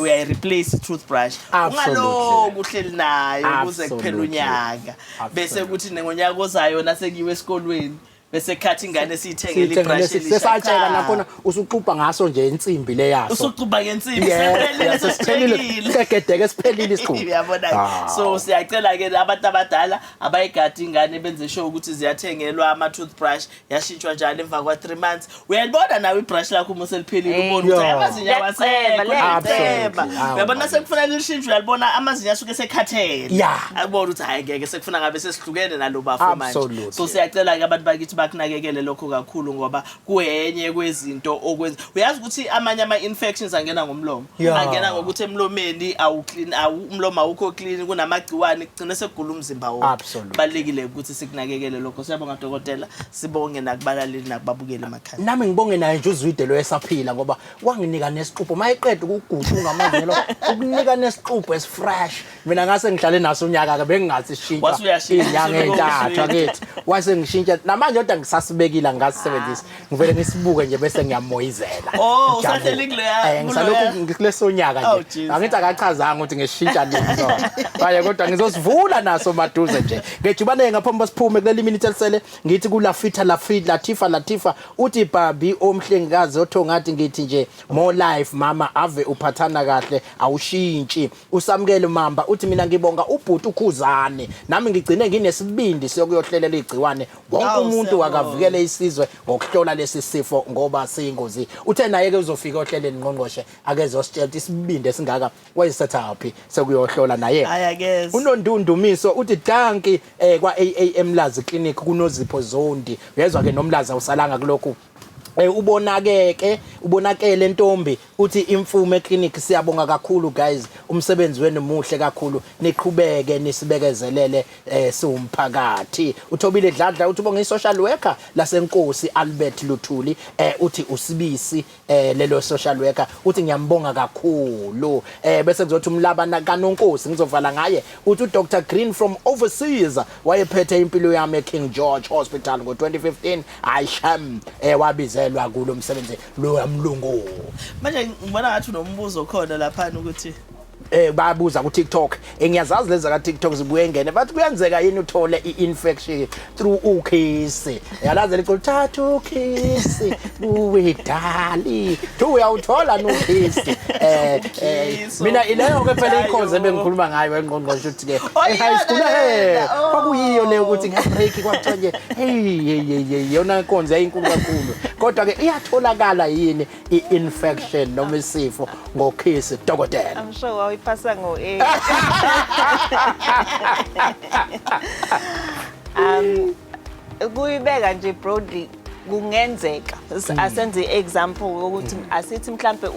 Uyayi-replace i-toothbrush, ungaloku uhleli nayo kuze kuphele unyaka, bese kuthi ngonyaka ozayo nasekuyiwe esikolweni bese khathi ingane siyithengele Siyithengele ibrush elisha. Sesatsheka Cha. nakhona usuxubha ngaso nje insimbi leyaso. Usuxubha ngensimbi, Yeah, sesiphelile, sesiphelile. sesitshekile. Segedeke siphelile isiqu. Uyabona? Ah. So siyacela ke abantu abadala abayigadi ingane benze sure ukuthi ziyathengelwa ama toothbrush, yashintshwa njalo emva kwa 3 months. Uyalibona nawe ibrush lakho uma seliphelile, ubona ukuthi amazinyo Liyaceba, awasekho, liyaceba. liyaceba. Absolutely. Uyabona sekufuna lishintshwe, uyalibona amazinyo asuke sekhathele. Akubona ukuthi hayi ngeke sekufuna ngabe sesihlukene nalo bafo manje. So siyacela ke abantu bakithi bakunakekele lokho kakhulu, ngoba kuyenye kwezinto okwenza. Uyazi ukuthi amanye ama infections angena ngomlomo. Angena ngokuthi emlomeni awu clean, awu umlomo awukho clean, kunamagciwane, kugcina sekugula umzimba wonke. Kubalulekile ukuthi sikunakekele lokho. Siyabonga dokotela, sibonge nakubalaleli nakubabukeli emakhaya. Nami ngibonge naye nje uZwide lo esaphila, ngoba wanginika nesiqupho. Mayeqeda ukuguqa ngamazinyo lo, ukunika nesiqupho esifresh. Mina ngase ngihlale naso unyaka ke, bengingathi shintsha Wase uyashintsha, inyanga usuke entathu uSwide. akithi. Wase ngishintsha namanje, kodwa ngisasibekile ngasisebenzisa. Ngivele ngisibuke nje bese ngiyamoyizela. Oh, Ngijabule. usahleli kuleya- Ngisalokhu kuloya- ngikuleso nyaka Oh, nje. Jesus. Angithi akachazanga ukuthi ngishintsha nini sona. Manje kodwa ngizosivula naso maduze nje. Ngejubane ngaphambi siphume kuleli minute elisele, ngithi kulafitha lafitha Latifa Latifa uthi babi omhlengikazi othongathi ngithi nje more life mama, ave uphathana kahle awushintshi. Usamukele Mamba uthi mina ngibonga ubhuti uKhuzane, nami ngigcine nginesibindi sokuyohlelela igciwane, wonke Awu, umuntu siyabonga. akavikele isizwe ngokuhlola lesi sifo ngoba siyingozi. Uthe naye ke uzofika ohleleni ngqongqoshe akezositshela ukuthi isibindi esingaka wayesethaphi sekuyohlola naye. Hhayi, akeze. Unondundumiso uthi danki kwa AA Mlazi Clinic kunozipho Zondi. Uyezwa ke nomlazi awusalanga kulokhu. Ubonakeke ubonakele ntombi uthi imfume clinic. Siyabonga kakhulu guys, umsebenzi wenu muhle kakhulu, niqhubeke nisibekezelele siwumphakathi. Uthobile Dladla uthi ubonga i-social worker lasenkosi Albert Luthuli, uthi usibisi lelo social worker, uthi ngiyambonga kakhulu. Bese kuzothi umlaba kaNonkosi, ngizovala ngaye, uthi uDr Green from overseas wayephethe impilo yami eKing George Hospital ngo2015. Ayisham, wabizelwa kulo msebenzi lo yamlungu. Manje ngibona ngathi unombuzo khona laphana ukuthi Bayabuza ku TikTok. Ngiyazazi lezi ka TikTok zibuye ngene, bathi kuyenzeka yini uthole i-infection through ukhisi? Yalazi liculo, thatha ukhisi kuwe dali thu, uyawuthola nokhisi. Mina ileyo ke phela ikhoze ebengikhuluma ngayo engqongqoshe, ukuthi ke Oh, e-high school iyona lena, oh. kwakuyiyo leyo ukuthi nge-break kwakuthiwa nje hey hey hey hey, yona inkonzo yayinkulu kakhulu. Kodwa ke iyatholakala yini i-infection noma isifo ngokhisi, dokotela? I'm sure wawuyiphasa ngo-A. Kuyibeka nje broadly, kungenzeka. Asenze i-example ukuthi asithi mhlambe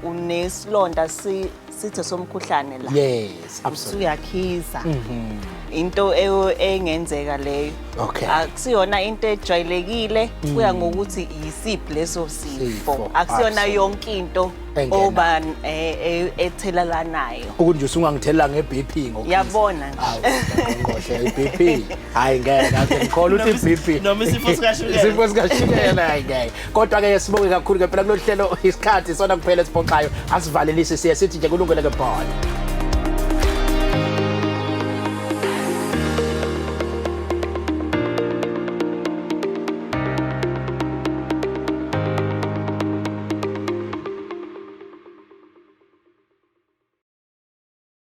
unesilonda sithe somkhuhlane la. Yes absolutely Usuyakhiza. Into engenzeka leyo. Akusiyona into ejwayelekile, kuya ngokuthi yisiphi leso sifo. Sifo, Akusiyona yonke into Engena. oba ethelelanayo. Ukuthi nje usungangithela nge-BP ngokukhisi. Yabona nje. Awu, ngqongqoshe, i-BP hayi ngeke, ake ngikholwa ukuthi i-BP Noma isifo sikashukela. Isifo sikashukela, hayi ngeke. Kodwa ke sibonge kakhulu ke phela kulolu hlelo, isikhathi sona kuphela esiphoxayo, asivalelisi, siye sithi nje kulungele ke bhola.